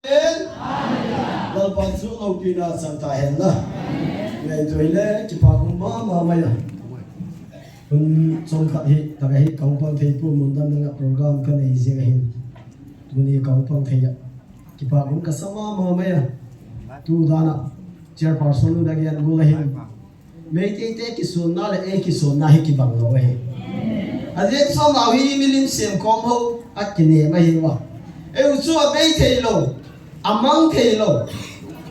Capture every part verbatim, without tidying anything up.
Amen. Lalpan chu loupina chang tahen na. Ngaito le kipa um mama mai a. Hun chomkhat hi, taka hi kahung pang thei pon mun dang dang a program kanei jing ahin. Tuni kahung pang thei a. Kipa um kasa mama mai a. Tu dan a chairperson nu dang a gen gol ahin. Meitei te kisonna le ei kisonna hi kibang lou ahi. Ajeh chu amau hi milim semkhom ho akinem ahi uva. Eiho chu abei thei lou, amang thei lou,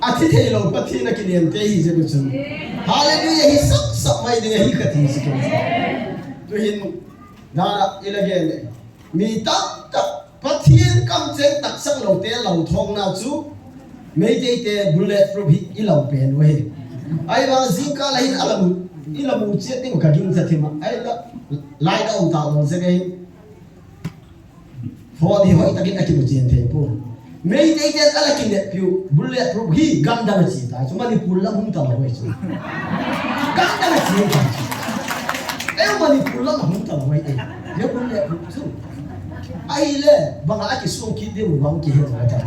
athi thei lou, Pathen akinem te hi jeh u chun. Hallelujah, hi sap sap mai ding ahi kati si kei. Tuhin, dana ila gen le. Mi tamtah Pathen kamcheng taksang lou te lou thong na chu Meitei te bulletproof hi ilou pen u ahi. Ahivang jingkah a hin alamu, ilamu chet ding kaging cha thima. Ahi la, lai da um ta lou jeh ahi. Phone hi hoitakin akimu chen thei pon. Meitei te ala kineppiu bulletproof hi gamdang a che ta chu Manipur lam hung ta lou ahi chu. Gamdang a che ta chu. Ei Manipur lam hung ta lou ahi. Ei bulletproof chu. Ahile, banga akisung kit diu vang kihe ta.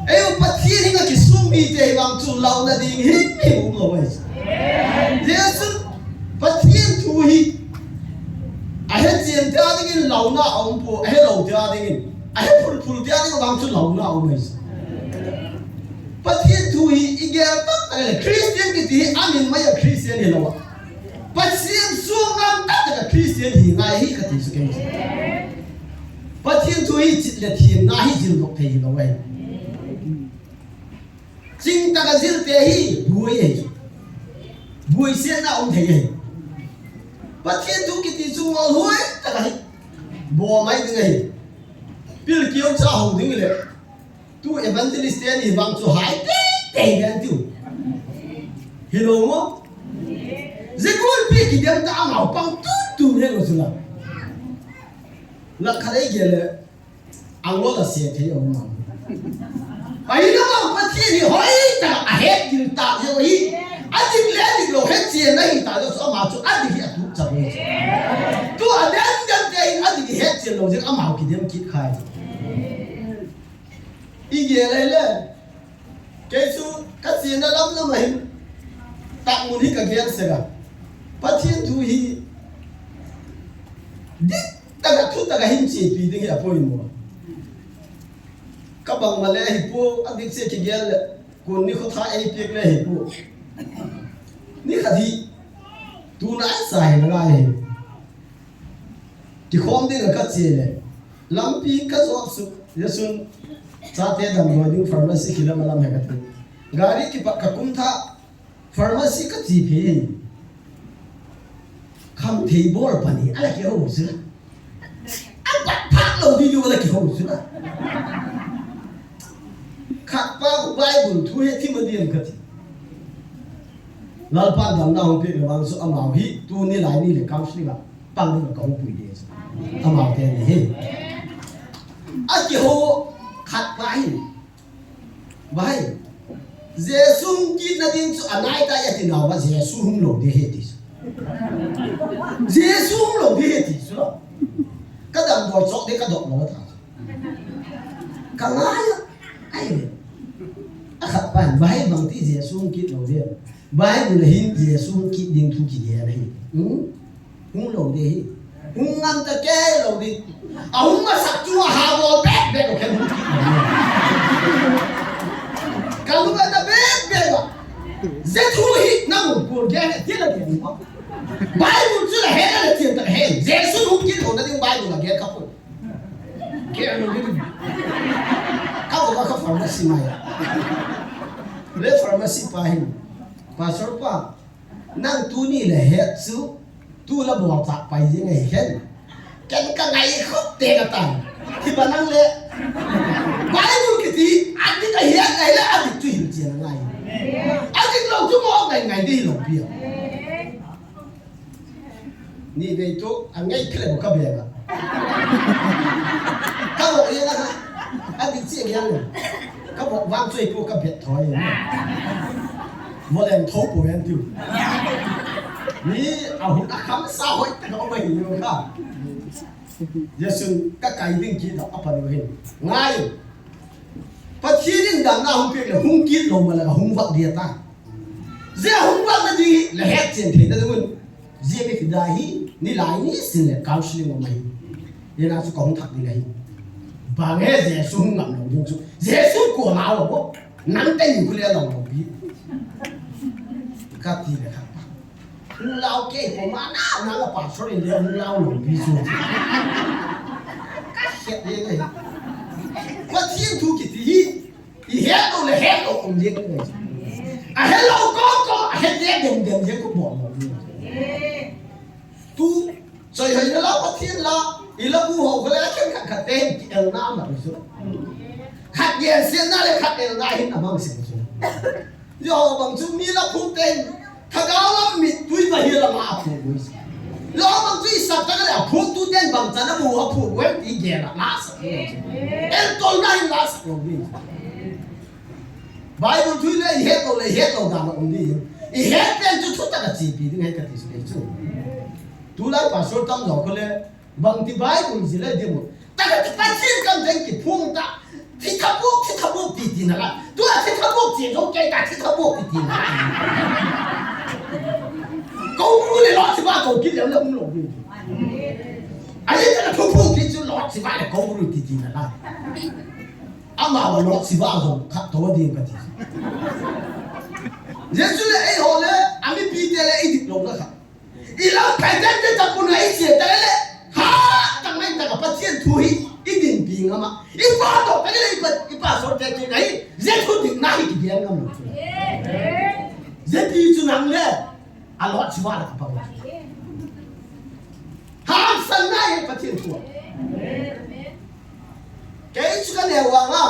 Eiho Pathen henga kisung mite vang chu launa ding himhim um lou ahi. Jesu Pathen thu hi ahe chen te a dingin launa aum pon, ahe lou te a dingin, ahe phulphul te a dingin vang chu launa aum ahi. Pathen thu hi igel tah tah le Christian kiti hi amin mai a Christian hilou a. Pathen sung ngam tah tah a Christian hi ngai hi kati chu kei. Pathen thu hi chit le thim na hi jil lou thei hilou ahi. Ching tah a jil te hi buai ahi. Buai siatna um thei ahi. Pathen thu kiti chu ngol huai tah ahi. Bo mai ding ahi. Pil kiu cha ho ding le. Tu evangelist te ni vang chu hai teitei den tiu. Hilou mo? Jeh gulpi kidem ta amau pang tutu ne lo chu la. Lakha dei gel le. Angol a se thei o ma. Ahilou ma Pathen hi hoitah a het gil ta jeh u ahi. Adik le adik lou het chen ahi ta jeh u ama chu adik hi atup cha u ahi. Tu aden den te in adik hi het chen lou jeh amau kidem kit khai. Igel le le. Kei chu kachena lam lam a hin. Tah mun hi kagel sek a. Pathen thu hi. Dik tah a thu tah a hin chepi ding hi apoimo. Kabang ma le hi pon, adik se kigel le. Kun ni khotha ei pek le hi pon. Ni khat hi. Tuna sa hi la hi. Kikhom ding a kache le. Lampi kajot suk, Jesun chate damlou ding pharmacy kilam alam he kati. Gari kipat kakum tha, pharmacy kache phe. Khamthei bol pani, ala kihou chu la. Apat phat lou ding diu ala kihou chu la. Khat pa Bible thu he thim a diam kati. Lalpan damna hung peh le vang chu amau hi, tuni lai ni le counseling a. Pang ding a kahung pui ding. Amau te ni hi. Akihou khat pa hin. Bai. Jesu hung kitna ding chu anai tai ati nau va Jesu hung lou ding ahi ti chu. Jesu hung lou ding ahi ti chu. Kadam doi chok ding kadop lou ta. Kangai a. Ai. Akhat pa hin bai bang ti Jesu hung kit lou ding. Bible a hin Jesu hung kit ding thu kigel ahi. Hmm? Hung lou ding ahi. Hung ngam ta kei lou ding. Ahung masat chu aha bol bek bek o khen hung kit lou ding. Kalung ata bek bek a. Jesu hi nang hung kul kei he ti la ding mo. Bible chu la he la chen ta he. Jesu hung kit lou na ding Bible la kei ka pu. Kei a lou ding. Ka vo ka pharmacy mai. Le pharmacy pa hin. Pastor pa. Nang tuni le het chu, tu la bol tah pai jing ahi khen. Ken ka ngai khop te ka tan. Hiba nang le. Bible kiti, adik ahi ngai le, adik chu hil chian ngai. Adik lou chu mo ngai ngai di lou pia. Ni vei tu, angai khle bo ka be ba. Ka bo ye la ha. Adik chi ngai le. Ka bo vang chu ko ka be thoi. Mo len tho po yan tiu. Ni a hun a kham sa hoi ta ka mai ni ka. Jesun ka kai ding ki da apa ni hin. Ngai. Pat Damna hung pek le hung kit lou ma le hung vak dia ta. Jia hung vak na di le het chen thei na ding un. Jia mi kida hi, nilai nisin le counseling um ahi. Jia na chu ka hung thak ding ahi. Bang he Jesu hung ngam lou ding chu. Jesu ko la lou bo. Nang te ni khu le lou lou pi. Ka ti le kha. Hung lau kei ko ma na, na la pastor in le hung lau lou pi chu. Ka het le le. Pathen thu kiti hi. I het lou le het lou um jeng. A het lou ko ko, a het le dem dem jeng ko bol lou. Tu, choi hoi na la Pathen la, i la bu ho ko le khen khat khat te ki el na ma chu. Khat yen sen na le khat el na hin na mang sen chu. Yo bang chu mi la phu te. Thagau lam mit tui va hi la la phu gui. Lo bang chu i sat ta le phu tu ten bang chan a bu a phu gui ti ge la la sa. En tol na in la sa gui. Bible thui le i het lou le i het lou dan um di. I het pen chu thu ta ka chi pi ding he ka ti su chu. Tu lai pastor tam lo ko le Bang ti Bible ji le ding u. Ta ka ti Pathen kam jeng ki phung ta. Thi tha buk, thi tha buk ti ti na la. Tu a thi tha buk ti jong kei ta thi tha buk ti ti na la. Ko ru le lo ti ba ko ki le le um lo ni. A ye ta ka thu phung ti chu lo ti ba le ko ru ti ti na la. Ama wa lo ti ba jong kha to ding ka ti. Jesu le ei ho le, a mipi te le ei dik lo na kha. I lam phai den te ta puna i che ta le. Ha, tang mai ta ka Pathen thu hi. I din pi ngam a. I pa to ta le i pa, i pa so te ke ngai. Je thu din na hi ki biang ngam lo. Je pi chu nang le. A lo chi wa la ka pa. Ha, san na ye Pathen thu. Kei chu ka le wa nga.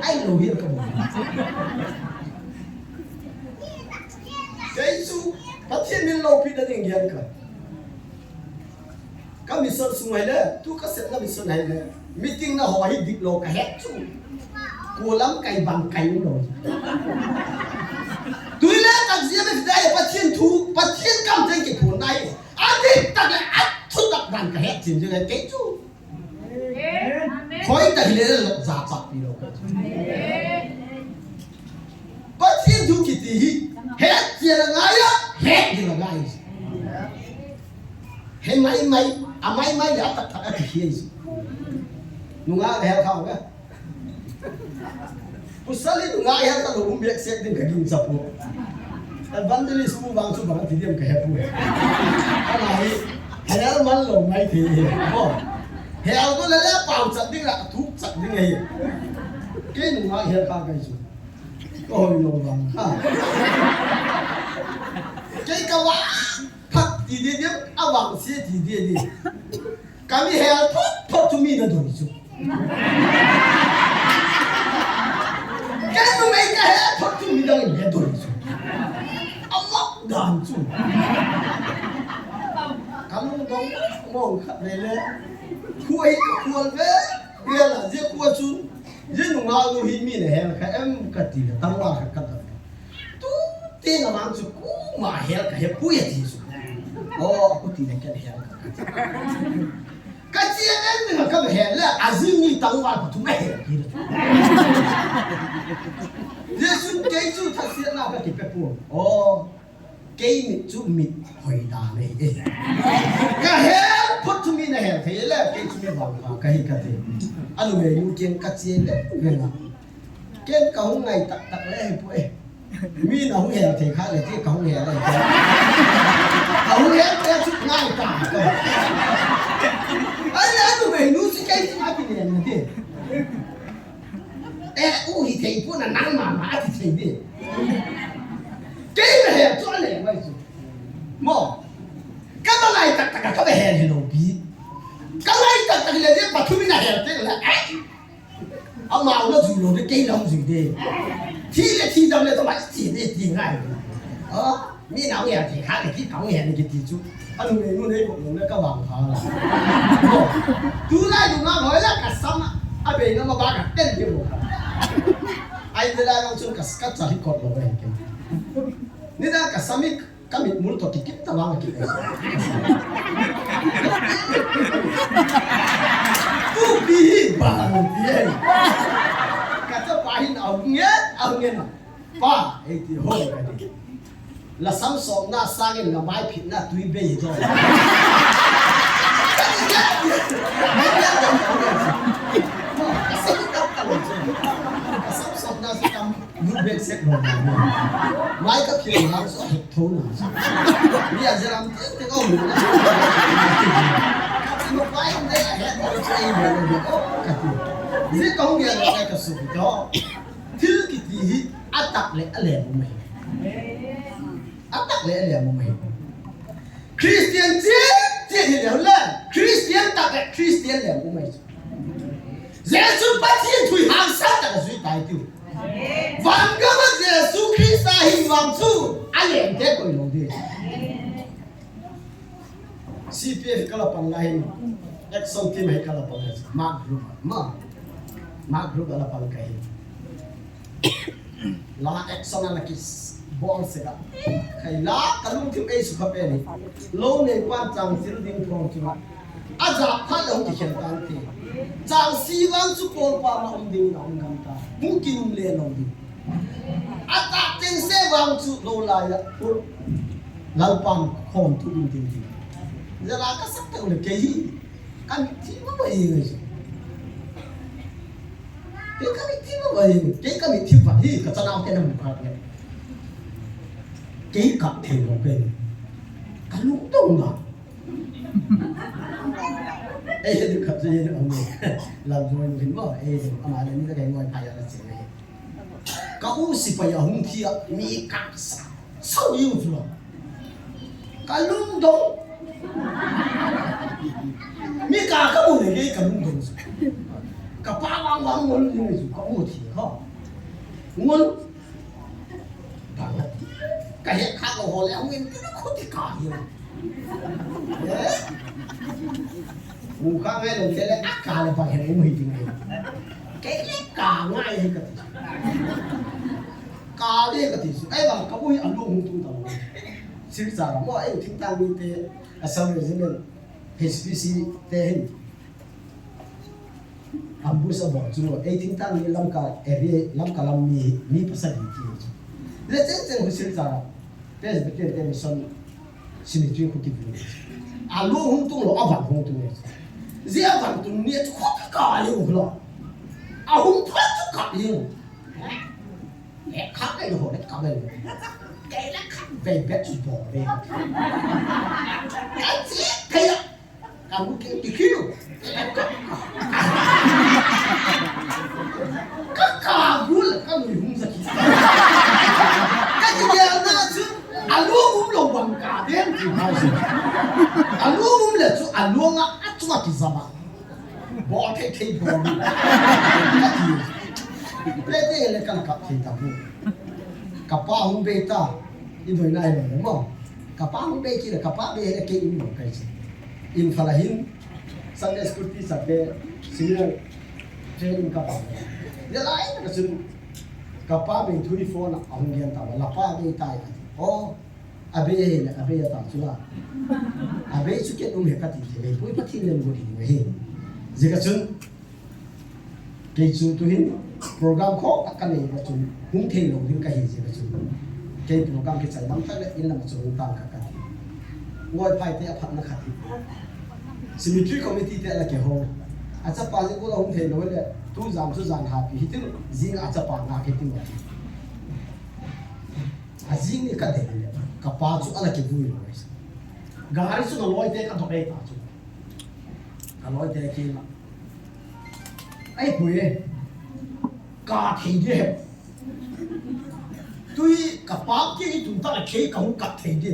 Ai lo hi ka mo. Kei chu Pathen min lopi na ding gen ka. Ka mission sung hai le, tu ka set na mission hai le. Meeting na ho hi dik lo ka het chu. Ko lam kai bang kai lo. Tui le tak zia me dai Pathen thu, Pathen kam jeng ki phun nai. A dik tak le a thu tak dan ka het chin jeng kei chu. Khoi ta hi le lo ja chak pi lo. Pathen thu kiti hi het chi la ngai a, het chi la ngai. He mai mai, a mai mai le a tak tak a ti hi. Nunga he kha ga. Pasal in ngai ha ka lo um bek sek ding ka ging sa pu. Evangelist pu bang chu bang ti diam ka he pu. Ana hi, he al man lo mai ti hi. Bo. He al ko le le pau chat ding la, tu chat ding hi. Kei ngai ha ka kai chu. Ko hoi lo bang. Ha. Kei ka wa, phat ti di diam, a wang sia ti di di. Ka mi hel thot thot chu mi na doi chu. Kei numei ka hel thot chu mi dang in he doi chu. A mok dan chu. Ka lungdong mong khat ve le. Khu ei ka khual ve. Ve la je khu chu. Je nunga lu hi mi na hel kha em ka ti le tang la kha ka dang. Tu te na mang chu kuma hel ka he pui a ti chu. O, ku ti le ka hel ka. Ka chi em em na ka hel le a ji mi tang wa ku tu ma hel ki. Jesu kei chu tha sia na ka ki pe pu. O, kei mi chu mi hoi da le. Ka hel phot chu mi na hel thei le kei chu mi bang ka hi ka te. Anu me nu kien ka chi le. Ve na. Ken ka hung ngai tak tak le he pu e. Mi na hung hel thei kha le ti ka hung hel le. Ka hung hel te chu ngai ta ka. Ai le anu me nu si kei si a ki le na ti. E u hi thei pu na nang ma ma a ti thei di. Kei na hel chu a le mai chu. Mo. Ka ba ngai tak tak ka ba hel he lo bi. Ka ngai tak tak le ti pa thu mi na hel te le. Ai. Amau na zui lo de, kei lam zui de. Thi le thi dam le tama chi de ti ngai. A, mi nau ya ti kha le ki kau ya ni ki ti chu. Anu ne nu ne ko ne ka bang pha la. Tu lai du ma hoi la ka sam a be na ma ba ka ten de mo. Ai de la nang chun ka ka cha hi ko lo ba ke. Ni da ka sam ik Ka mitmul toh kikip ta vang kikip. Tu pi hi bang ti e. in ahung ngen, ahung ngen a. Pa, eiti ho kati. La samsopna sangin la maiphitna tui bei to. Ka samsopna sangin Lu bek sek lo na. Mai ka phil na so tho na. Mi a jeram te te ko na. Mo pai ne he ko sai mo ko ka ti. Ni ko nge na ka su to. Thil kiti hi atak le ale mo mai. Atak le ale mo mai. Christian che che hi le la. Christian tak le Christian le mo mai. Jesu Pathen thu hi hangsan tah a jui tai tiu. Vangam a Jesu Christa hin vang chu a lem te koi lo ding. C P F ka la pang lai hin, Action Team hi ka la pang lai. Mark group ma. Mark group a la pang ka hin. La action a la kibol sek a. Khai la ka lungthim ei sukha pen hi. Lo nei pan chang thil ding phong chu. A ja phat le hung kikhel tan ti. Chang si vang chu Paul pa ma um ding na um gam ta. Hung kin um le lo ding. A ta teng se vang chu lo lai a. Lalpan khom tu ding ding ding. Jala ka sak teu le kei hi. Ka mithi ma ba ye ngai. Kei ka mithi ma ba ye. Kei ka mithi ba hi ka chanau te na mu kha le. Kei ka thei lo pen. Ka lungdong la. Ei, he du khat je, um, la boy hin mo, ei, ama le ni ka ngoi pa ya la che. Ka u sipai a hung thi a, mi kap sa. Sao yu chu lo. Ka lungdong. Mi ka ka mu le ka lungdong. Ka pa wang wang ngol ni chu ka mu thi ha. Ngol. Ka he kha lo ho le hung in ka khu ti ka hi. Eh? Mu kha ngai lo le le a ka le pa he mu hi ti ngai. Kei le ka ngai he ka ti. Ka le ka ti su. Ai ba ka bu hi a lu hung tung ta lo. Silchar a mo ai thingtang mite a Assam Regiment H P C te hin. Ambush a bol chu, ei thingtang ni Lamka area, Lamka lam mi, mi pasal hi ti chu. Le chen chen hu Silchar a, Presbyterian te mission cemetery khu kivui. A lu hung tung lo, a van hung tung le. Zia van tung ni chu khu ka le u lo. A hung phat chu ka le u. E kha kai lo, le ka le. Kai le kha ve be chu bo le. Ka chi kai la. Ka mu ke ki kiu. Ka ka gul ka mu hung sa ki. Ka ki ya na chu. A lu um lo bang ka den ki ha chu. A lu um le chu a lu nga a chu ki zama. Bol thei thei bol. Ka ti. Le te le kan kap thei ta bu. Ka pa hung be ta. I doi nai le mo. Ka pa hung be ki le ka pa be le ke in mo kai chi. Imphal a hin Sunday school teacher te senior training ka pa. Ya lai ka sun ka pa be thui phone a hung gen ta la pa be tai. Oh. Abe, abe ya ta chu la. Abe chu ke um he ka ti thei, pui Pathen len go ding he. Jeh ka chun, kei chu tu hin program kho ka nei ka chun, hung thei lo ding ka hi jeh ka chun. Kei program kichai bang tah le in lam chu hung tang ka ka ti. Ngoi phai te a phat na kha ti. Cemetery committee te la ke ho. A chapa jing ko la hung thei lo le, tu jam chu jan ha pi hi tin, jing a chapa nga ke tin. A jing ni ka dei le, ka pa chu a la kivui lo. Gari chu ka loi te ka dok ei ta chu. Ka loi te ki la. Ai pui e. Ka thei di he. Tui ka pa ki hi tum ta la kei ka hung ka thei di.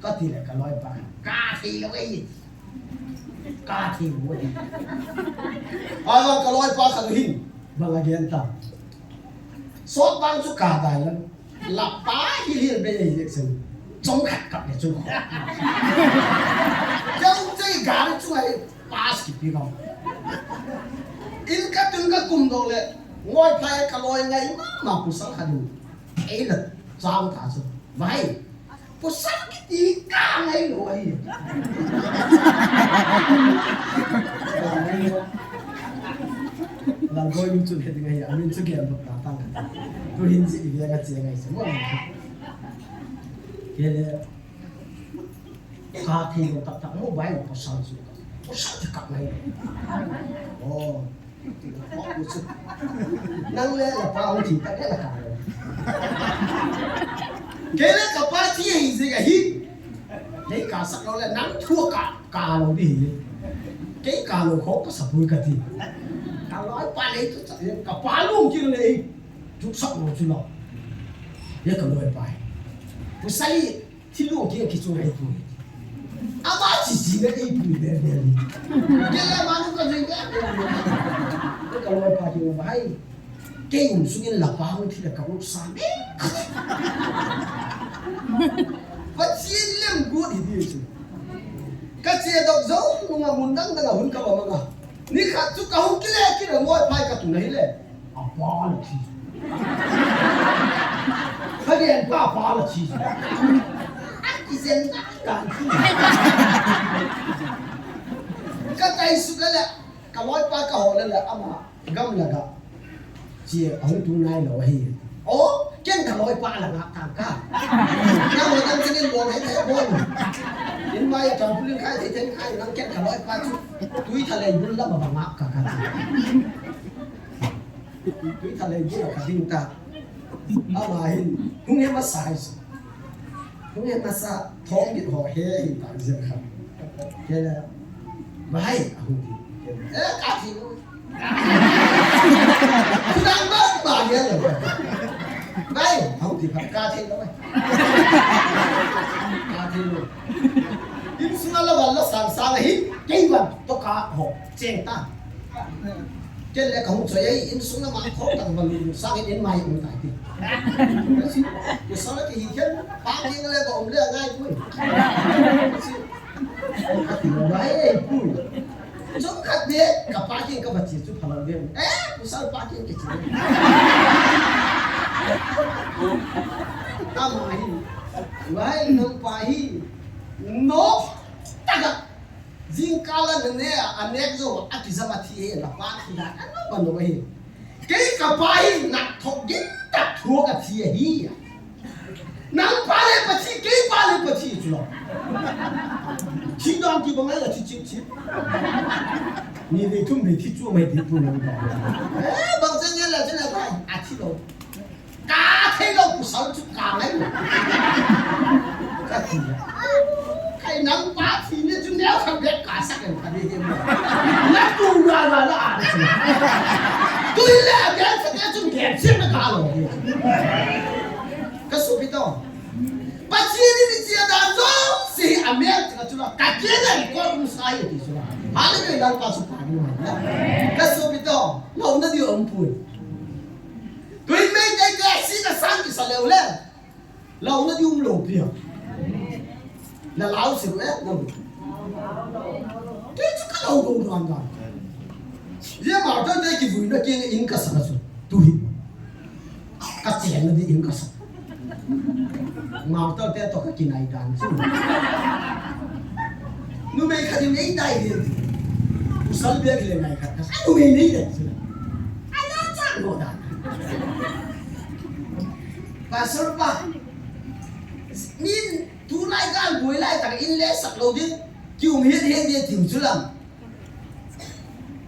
Ka ti le ka loi pa. Ka thei lo ei. Ka thei lo ei. A ka loi pa ka hin. Bang a gen ta. Sot bang chu ka dai la. Lapa hi hi be ye sen. Chong khat kap le chong. Chong chei gari chu ai pass ki pi lo. In ka tun ka kum do le. Ngoi phai ka loi ngai ma ma pu sang kha du. Ei la chang ta chu. Vai. Pu sang ki ti ka ngai lo ai. Lalboi min chu he ding ahi, amin chu Genbop ta tang. Tu hin ji i ve ka che ngai se mo. Kele. Ka thei lo tak tak mo bai pasal chu. Pasal chu kap ngai. Oh. Nang le la pa hung thi tak le la ka. Kele ka pa thi hi ji ka hi. Nei ka sak lo le nang thu ka. Ka lo di hi. Kei ka lo kho ka sapui ka ti. Ka loipa nei tu sa ka pa lung ki nei. Tu sak lo chu lo. Ye ka loipa. Pu sali ti lung ki ki chu nei tu. Ama chi chi nei pu de de. Ye la ma nu ka nei de. Ye ka loipa ki lo bai. Kei um sungin la pa hung thi le ka um sa me. Pathian lem gu di di chu. Ka che dok zo nunga mun dang dang a hun ka ba manga. Ni khat chu ka hung kile kile ngoi phai ka tu na hi le. A pa la thi. Ka lian pa pa la thi. A ki zen ta ta thi. Ka tai su ka le. Ka loipa ka ho le le ama gam la ga. Chi a hung tu nai lo hi. O, ken ka loipa la ga ta ka. Na mo dam chen bo he he bo. In mai a trampoline khai the then khai nang ken ka loipa chu. Tui tha le bul la ba ba nga ka ka. Tui tha le bul la ka ding ta. Ama hin hung he ma sai. Hung he masa thong bit ho he hin ta jeng kha. Kele, bai, a hung ti. Eh, ka thi lo. Kudang ba, ba ye lo. Bai, a hung ti pha, ka thi lo. Ka thi lo. Insunga la wal la sang sang hi, kei wan, to ka ho, cheng ta. Ken le ka hung choi ai, insung na ma khom tang ba lu, sang in mai um tai ti. Ka si, ka sa la ki hi ken, pa ki le ba um le ngai pui. Ka si, ka ti lo ai ai pui. Chom khat de, ka pa ki ka ba chi chu pha lo de. Eh, ku sa pa ki ki chi. Ta ma hi. Wai no pa hi. No. Ta ka. Jingkal a nane a, a nek jou a, a kijam a thi e, la pa thi dan, a no ba no hi. Kei ka pa hi, na thok gin tak thua ka thi ahi. Nang pa le pa thi, kei pa le pa thi chu lo. Thi dan ki ba ngai la thi chi chi. Ni ve thum ve thi chu mai thi pu na ba. Eh, bang jang ya la jang la ba, a thi lo. Ka thei lou pu sau chu ka ngai lou. Ka ti. Kai nang pa thi ni chu neo ka bek ka sak en ka ni hem. Na tu ra ra la a. Tu le a bek sa ke chu ke chen na ka lo. Ka su pi to. Pa thi ni ni chi da zo si a me ka chu la ka ke na ko um sa ye ti chu la. Ha le nang pa su pa ni ma. Ka su pi to. Lo na di om pu. Tui mei tei te si na sang kisa leu le. Lau na di um lou pia. Na lau si le, na lu. Tei chu ka lau dou dan dan. Ye ma ta te ki vui na ke in ka sa su. Tu hi. Ka chen na di in ka sa. Ma ta te to ka ki nai dan su. Numei khat in nei dai ding. Pasal bia kile ngai khat ka. Numei nei dai ding. Ala cha no da. Pasal pa. Min tu lai gal bui lai tak in le sak lo ding. Kium hian hian dia tiu chu lam.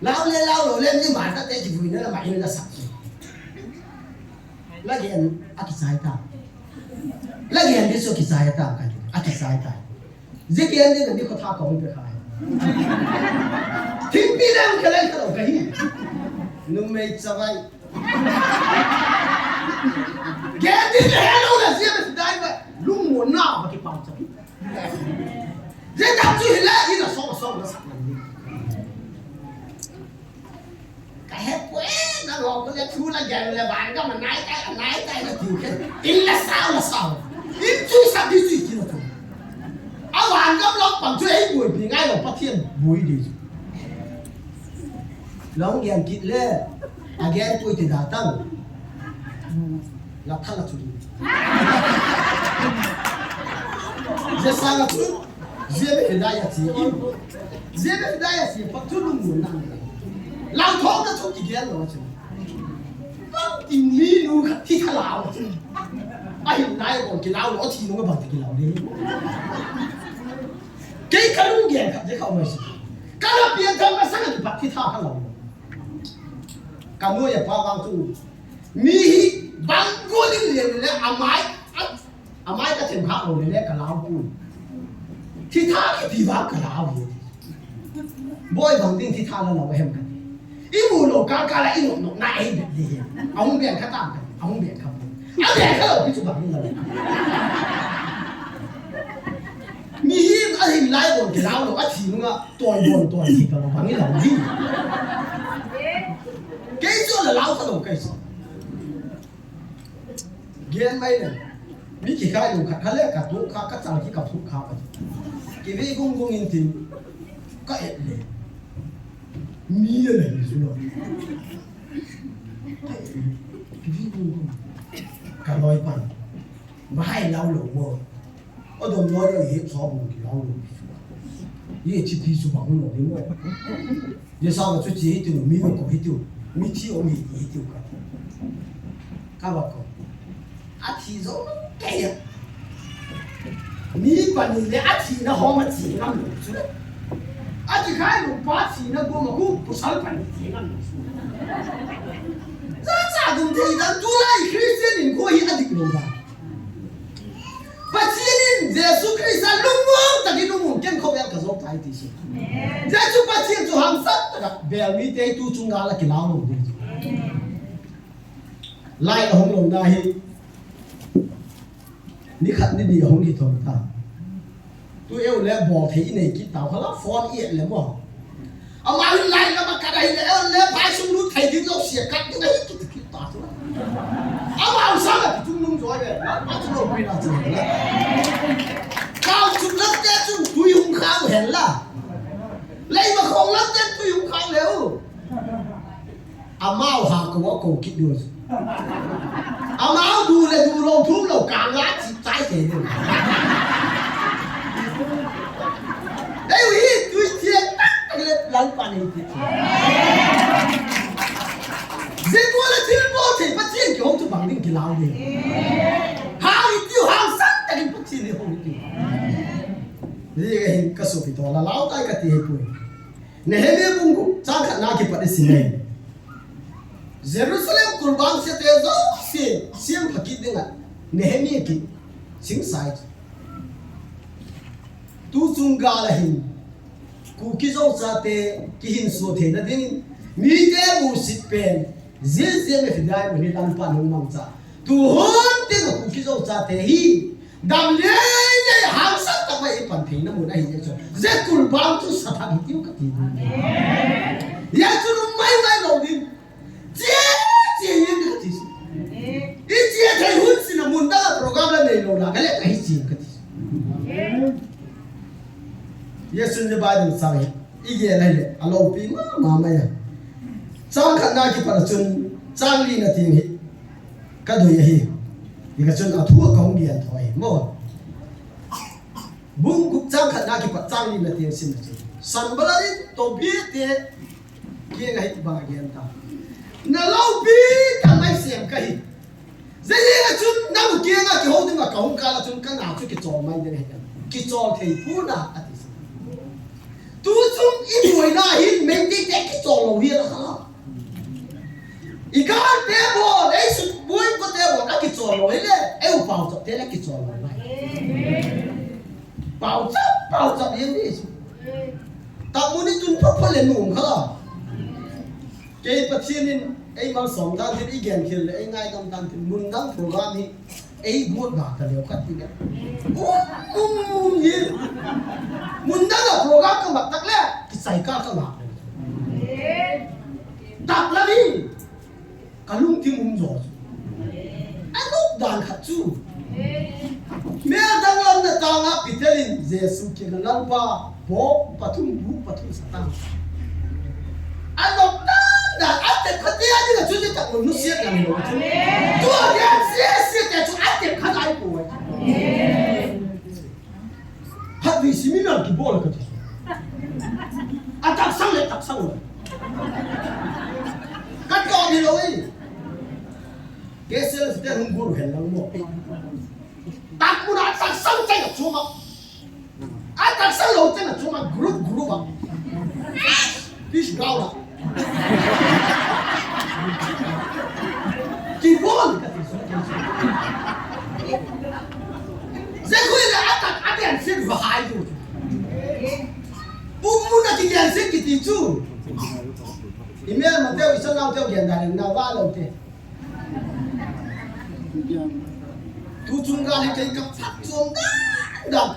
Lau le lau lo le ni ma ta te ki vui na la ma in la sak chu. La gen a ki sai ta. La gen di so ki sai ta ka. A ki sai ta. Zikian din ni ko tha ko pe khai. Thingpi le ang kalai ka lo ka hi. Numei chavai. Gen din he lo la zia be dai ba. Lung mo na ba ki pau chapi. Zia ta chu hi la i la so so la sa na ni. Ka he poi, na lo ko le thu la gen le van ka ma nai kai, a nai kai na thu ke. In la sao la sao. In chu sa di chu ki na thu. A van ka lo pang chu ei bui bi ngai lo Pathian bui di chu. Long gen kit le. A gen poi te da tang. La tha la chu di. Je sa la chu. Zia be hidaya chi in. Zia be hidaya chi pa chu lung mun nang. Langthong na chu kigel lou chu. Bangti mi nu khat thi tha lau chu. Ahin lai bol kilau lou, athi nung bangti kilau le. Kei kalung gel khat je kha mai si. Kala pian thang masang kipat thi tha kha lou. Kanu ya pa bang chu. Mi hi bang golin le le amai. Amai ka themkha lou le le ka lau pu. Thi tha kiti vang ka lau hi. Boi bang ding thi tha la lou hem ka. I mu lou ka ka la i nok nok na ei bet di hi. Ahung ben kha tam ka. Ahung ben kha pu. A ben kha lou pi chu bang ni la. Mi hi ahin lai bol kilau lou athi nunga toi bol toi thi ka lou bang ni lou hi. Kei chu la lau ka lou kei chu. Gen mai le. Mi kikhai lou khat kha le ka tu kha ka chang ki ka phu kha ka. Kive gung gung in tin. Ka et le. Mi le le zu lo. Kive gung gung. Ka loi pan. Ba hai lau lou mo. Adom loi loi hi so bung kilau lou. Ye chi pi su bang lou ni mo. Ye sa ma chu chi hi tiu, mi ko hi tiu, mi chi o mi hi tiu ka. Ka ba ko. Athi zo ke ya. Mi pani le athi na ho ma chi ngam lou chu. Athi khai lou pa chi na go ma ku pasal pani chi ngam lou chu. Za cha dum thei dan tu lai Christian in ko hi adik lou da. Pathen in Jesu Christa lungmong takin lungmong ken khop el ka jong tai ti si. Jesu Pathen chu hangsan taka bel mite tu chunga la kilau lou ding. Lai ahung lou na hi. Ni khat ni ni ahung hi thong ta. Tu eu le bol thei i nei kit tau kha la phone i et le mo. Ama hin lai lama ka dai le, eu le phai sung lut thei ding lo sia kat ding ahi kit kit ta chu. Ama u sa la chung nung joi le, ma chu lo pi na chu le. Kau chu la te chu tui hung kha u hen la. Lei ma khong la te tui hung kha u le u. Amau ha ko ko kit du. Amau du le du lo thum lo ka la chi chai se du. Ei wi tu che ta le lang pa ni ti. Ze ko le thil bo che pa chen ki hong tu bang ding ki lau ni. Ha i tiu ha san ta ki pa chen ni hong tiu. Ni ka hin ka so pi to la lau tai ka ti he pu. Nehemiah bung gup chang khat na kipat i sim e. Jerusalem kulbang sete jouse siam pha kit dinga Nehemiah kising sai. Tu chung gal a hin Kuki Zo chate kihinso theina dingin mite musit pen Jezebel Fidai mani lampa nung mangcha. Tu hon te Kuki Zo chate hi Dam lei lei hangsan tak mai i pan theina mun ahi jeh chun. Ze kulbang chu sa thak hi tiu ka ti. Amen. Ya chu nung mai mai lo ding. Chia, chia yin ka ti si. Amen. I chia thei hun sin a mun dang a program la nei lo la ka le ka hi chi ka ti. Amen. Jesu ni Bible sang hi. I gel lai le, a lopi mama mai a. Chang khat na kipat a chun, chang li na tiang hi. Ka dui ahi. Hi ka chun a thu a ka hung gel thou ahi. Mo. Bung gup chang khat na kipat chang li na tiang sim na chun. Sanballat in Tobia te kiang ahi bang a gel ta. Na lopi ka mai siam ka hi. Zei hi a chun, nang kiang a kihou ding a ka hung kal a chun, ka na chu kichol mai ding ahi. Kichol thei pu na, a ti. Tu chung i buai na hin, mei te te kichol lo hi la kha. I kal te bo, ei su buai ko te bo, a kichol lo hi le, ei u pau chap te le kichol lo mai. Pau chap, pau chap yin ni su. Ta mu ni tun pha pha le nung kha la. Kei Pathen in ei malsom dan tin, i genthei le ei ngaidam dan tin, mun dang program hi ei buat ba ta leo khat ti le. Um, um, um, hi. Mun dang a program ka mat tak le, kisai ka ka mat. Tak la ni. Ka lungthim um jo. A luk dan khat chu. Mel dang lam na tang a Peter in Jesu kiang a Lalpa, bok pathum, buk pathum sa tang. A luk dan dan a te khat te a ding a chu te tak lo nu siat nang lo chu. Tu a dia sia sia te chu a te khat ai po. Khatvei seminar kibol ka ti. A taksang le taksang le. Tawm hilou e. K C L te hung gur hen lang mo. Tak mun a tak sang cheng a chuma. A tak sang lou cheng a chuma group group a. Fish ground a. Kibol ka ti so. Ze khui le a tak a bian sin va hai tu. Pum mun a kigen sin kiti chu. I mel ma teu, i sanau teu gen dan na va lou te. Tu chung gal hi kei ka phat chom dan dan.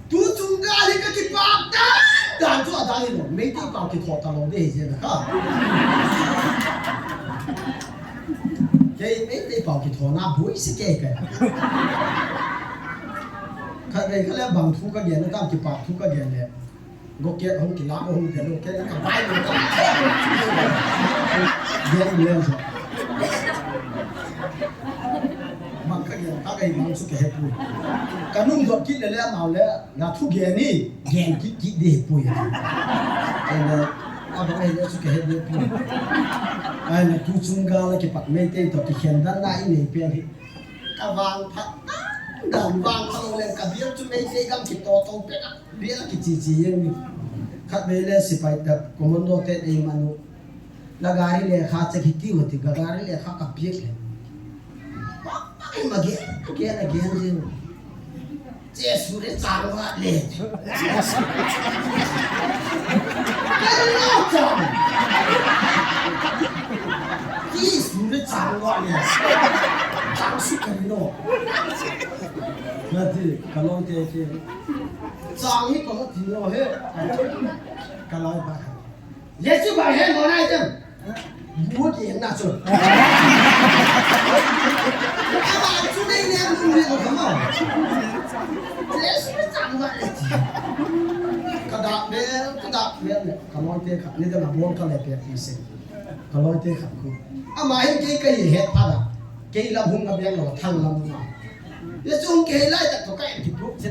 Tu chung gal hi ka kipak dan dan chu a dang hi lo. Meitei pau kitho ta lo de hi je na ka. Kei Meitei pau kitho na bui si kei ka. Khat vei khat le bang thu ka gen na tam, kipak thu ka gen le. Gokiat hung kila, hung kila, gokiat ka bai lo ka. Gen lo so. Mang ka gen, ka kai mang su ke he pu. Ka nung dot kit le le mau le, na thu gen ni, gen kit kit de pu ya. Ai na, a ba ai le su ke he de pu. Ai na tu chung gal a kipat Meitei to kikhen dan na i nei pen hi. Ka vang phat dan, dan vang phat lo le ka bial chu Meitei gam kito to pe ka. Bia kichi chi jeng ni. Khat vei le sipai tak, commando te dei manu. Na gari le kha che kiti mati, ka gari le kha ka piak le. Pa, pa, ma ge, ge na ge jeng. Jesu le chang va le. Ka lo chang. Jesu le chang va le. Chang su ka lo. Na ti, ka lo te te. Chang hi ko ti lo he. Ka lo ba. Yesu ba he mo na jem. Bu ke na chu. Aba chu nei ne bu ne ko ma. Yesu chang ba. Ka da be, ka da be ne. Ka lo te ka ni da na bon ka le pe pi se. Ka lo te ka ku. Ama hin kei ka ye he pa da. Kei lam hung ka be lo thang lam ma. Yesu hung ke lai ta ko ka en ki pu se.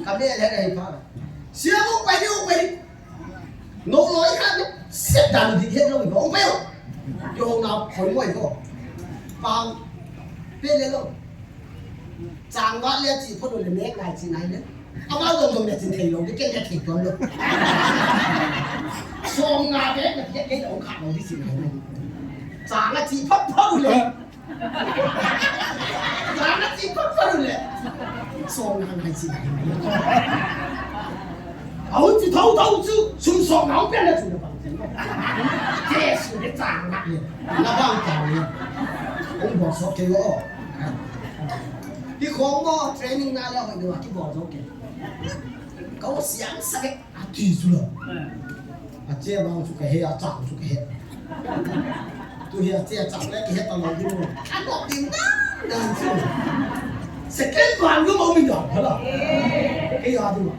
Ka be le he pa. Sia mo pa ni u pa ni. No loi kha ni, set dan di het lo, no pa yo. Yo na khoi moi ko. Pang, pe le lo. Chang va le chi pho le mek lai chi nai le. Ama dong dong le chin thei lo, di ken le thei ton lo. Som nga be na ke ke lo kha lo di chi nai le. Chang a chi pho pho le. Chang a chi pha pha le. Som na ngai chi na. Au chi thau thau chu, sum som na pe na chu na bang. Jesu de chang na le. Na bang chang le. Ong bo so ke lo. Ki khong mo training na le hoi de wa ki bo so ke. Kau siang sa ke. Ati chu lo. A che bang chu ka he, a chang chu ka he. Tu hi a che a chang le ka he ta lo ding lo. A lo ding dan dan chu. Second one lu mo mi dan pha la. Ke ya du.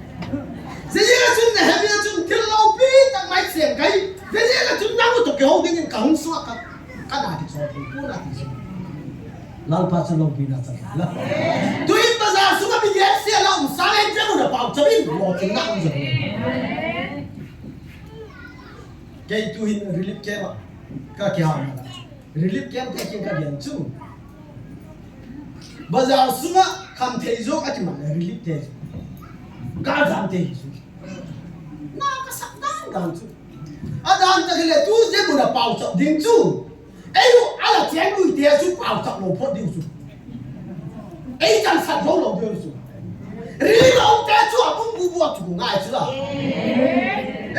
Ze ye ka chun Nehemiah chun thil lo pi tak mai siam kai. Ze ye ka chun na mu to ke ho ding in ka hung suak ka. Kana ti so ti, kuna ti so. Lalpa chu loupina chang la. Tuin bazar sunga mi gel sia la um sa le je mu na pau chabin lo tin na um je. Kei tuhin relief camp a ka kya ma. Relief camp te kin ka gen chu. Bazar sunga kham thei jo a ti ma relief te. Ka dan te chu. Na ka sak dan dan chu. A dan ta le tu je mu na pau chap ding chu. Ei u, ala cheng lui te chu pau chak lo phot diu chu. Ei chan sat lo lo diu chu. Ri lo te chu a bung bu bu chu ngai chu la.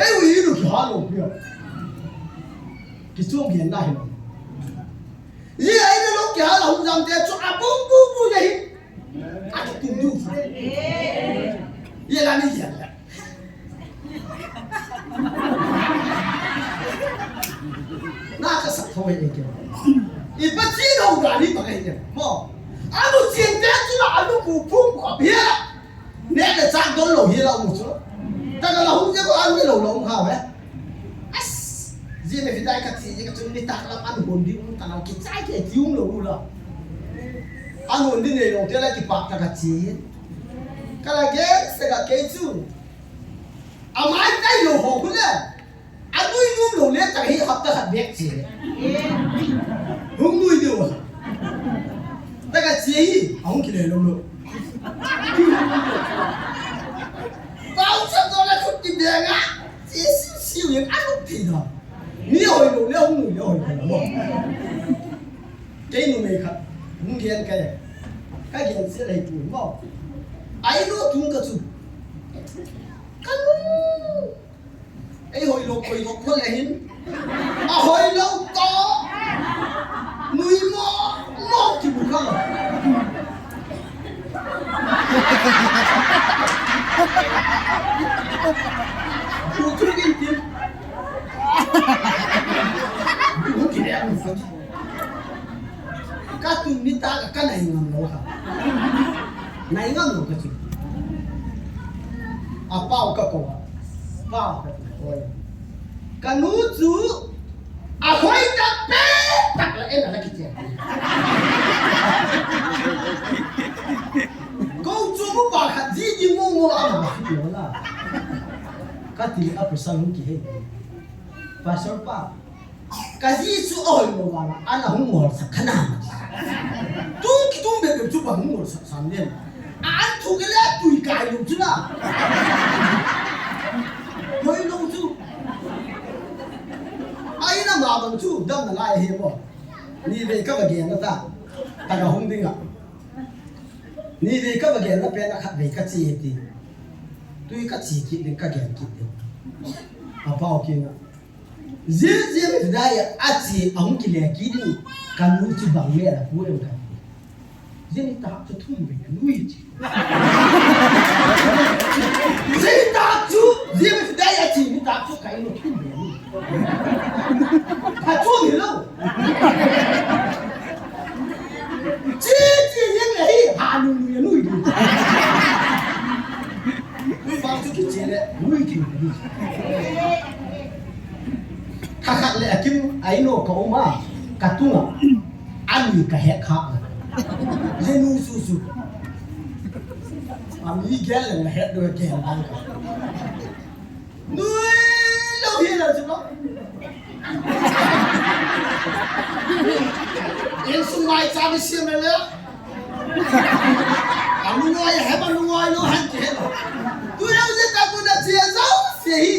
Ei u i lu ki ha lo diu. Ki chung gen na hi lo. Ye ei lo ki ha la hung jam te chu a bung bu bu ye hi. A ki tum diu chu. Ye la ni ye la. Na ka sak tho he ke. I pa chi lo ga ni pa ke. Mo. A lu chin te chu la a lu ku phung ko bia. Ne le chak don lo hi la mu chu. Ta ka la hung je ko a lu lo lo ha ve. As. Ji me fi dai ka chi ka chu ni ta la an hon di un ta la ki chai ke ti um lo u la. An hon di ne lo te la ki pa ta ka chi. Ka la ge se ka ke chu. A mai tai lo ho ku le. A nui num lo le ta hi hapta khat bek chi. Hello, lo. Pau sa to la khut ki beng a. Siu siu yang anu ti da. Mi hoi lo le hung nu le hoi lo. Kei numei khat, hung gen ka e. Ka gen se lei tu mo. Ai lo tung ka chu. Ka nu. Ei hoi lo, hoi lo, hoi lo hin. A hoi lo to. Nui mo, mo ki bu ka. Bu chu kin tin. Bu ki le ang sa. Ka tun ni ta ka, ka nai ngam lo ha. Nai ngam lo ka chu. A pau ka ko. Pau ka ko. Ka nu chu a hoi ta pe tak la en la ki che. Ko chu mu pa kha ji ji mo mo a ma lo la. Ka ti a pu sa lu ki he. Pastor pa. Ka ji chu a hoi lo vang, ana hung ngol sak kha na. Tung ki tung be be chu ba hung ngol sak sam nen. A an thu ke le tui kai lo chu na. Hoi lo chu. Ai na ma bang chu dam na lai he mo. Ni ve ka ba gen na ta. Ta ka hung ding a. Ni ve ka ba gen na pe na khat ve ka chi ti. Tui ka chi ki ding ka gen ki ding. A pau ki na. Zia, zia mi dai a chi a hung ki le ki ding ka nu chu bang le la pu em ka. Zia mi ta chu thum ve ka nu i chi. Zia mi ta chu, zia mi dai a chi mi ta chu ka i nu thum ve ka nu. Ka chu mi lo. Chi chi yin le hi ha nu nu ya nu i. Nui bang chu kichi le nui thing ka ni. Kha khat le akim aino ka um a ka tunga. Ani ka he kha. Le nu su su. Ami gel le he do gel bang ka. Nui lo hi lo chu lo. Insung mai cha mi siam le le. Amu ngoi he ma ngoi lo han ke lo. Tu lo je ka bu na che zo se hi.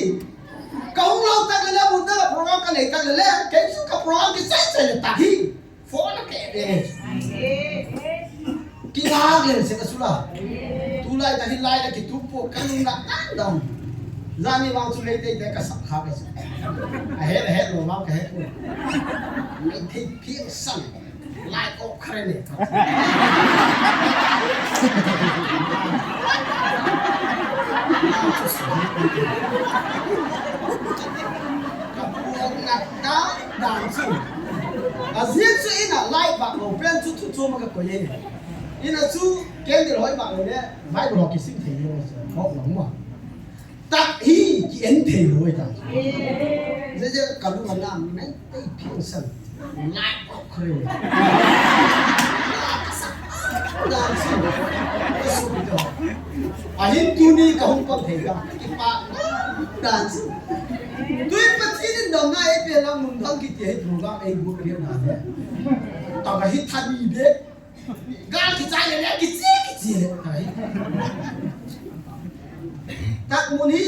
Ka hung lo tak le le bu na program ka nei tak le le. Ke su ka program ki sai sai le tak hi. Phone a ke be. Ki ngak len se ka sula. Tulai ta hilai ta ki tupo ka lung nak dan dan. Zani vang chu lei tei tei ka sak kha ka sa. A he he lo vang ka he ko. Lei tei pi sang. Lai ko kare ne. Ka pu nak dan dan chu. A zia chu ina light bak lo pen chu thu chu ma ka koi e. Ina chu candle hoi bak lo le, Bible ho kisim thei lo chu. Ho lo ma. Tak hi ki en thei lo ta. Zia zia ka lu ma na mai tei phiang san. Light ko kre. Dan chu. Ka su bi to. A hin tuni ka hung pang thei ka. Ki pa. Dan chu. Tui Pathen in damna ei pe lang mun dang kiti hi program ei bu pe na le. Ta ka hi tha ni be. Gal kichai le le kichi kichi le. Ta ka hi. Tak mun hi.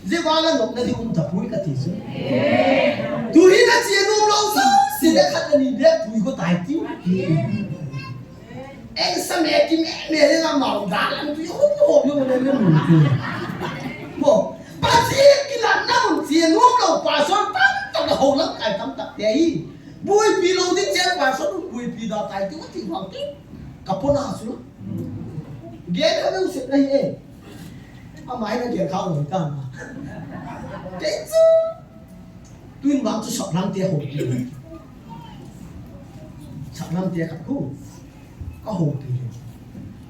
Zia va la nopna ding um tapoi ka ti chu. Tu hi na chi nom lo sa, si le khat ni be pui ko tai ti. Eng sa me ki me me le na mau da lang tu ho ho yo le le mu tu. Mo, Pathen kilamna mun chi nom lo pastor tam tam ho lang kai tam tak te hi. Buipi lo ding chen pastor buipi da tai ti ti vang ti. Ka pona su. Gen ka deu se na hi e. Ama hi na gen kha lo ta ma. Te chu. Tun bang chu sak lang te ho. Sak lang te ka ku. Ka houpi le.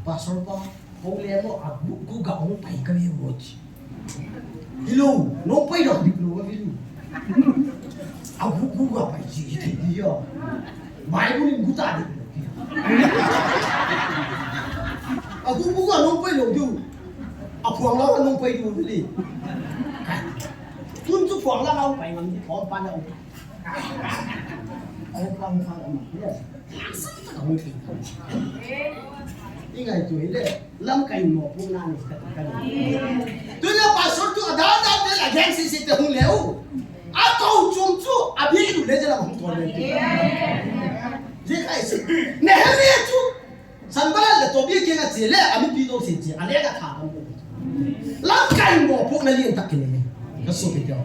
Pastor pa, hou le mo a gu gu ga hung pai ka ve vo chi. Hello, no pai lo, hello, hello. A gu gu ga pai chi, chi di yo. Bible in gu ta di. A gu gu ga no pai lo du. A phuang la no pai du le. Tun chu phuang la no pai ngam di, phuang pa na. Ingaito hile, lamkai mopohna ni ka, ka. Tuna pastor tu adang dang te la gen sisi te hung leu. Akou chung chu abi lu le jela hung ko le. Je kai si. Nehemiah chu Sanballat le Tobia kiang a che le, amipi jouse che, alenga tha tam. Lamkai mopohna lien tah kinei. Ka sopi teu.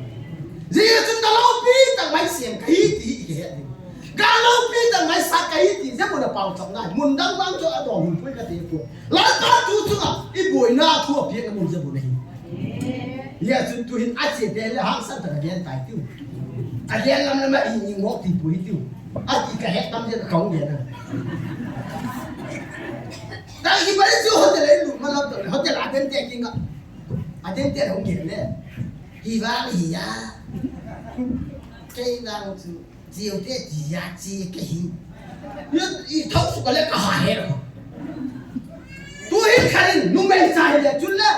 Jeh chun na loupi tah mai sem kahi ti hi kihe ding. Ka loupi tah mai sat kahi ti, jeh mun a pao cham nai. Mun dang dang chu adong hun pui kati poi. Lalpa tu chunga iboina thu apiakna mun jeh mun ahi. Hijeh chun tuhin ache te le hangsan tah a gen tai tiu. Agen lam lam a i ni ngok ti pui tiu. Ati kahet tam jeh kahung gen a. Tah hi bari chu hotel a ilut ma lam tah le, hotel a den te kinga. A den te hung gen le. Hi vang hi ya. Kei vang chu. Chiu te chi ya chi kahi. Yu i thau su ka le kaha he lo. Tuhin khanin numei cha hi le chun le.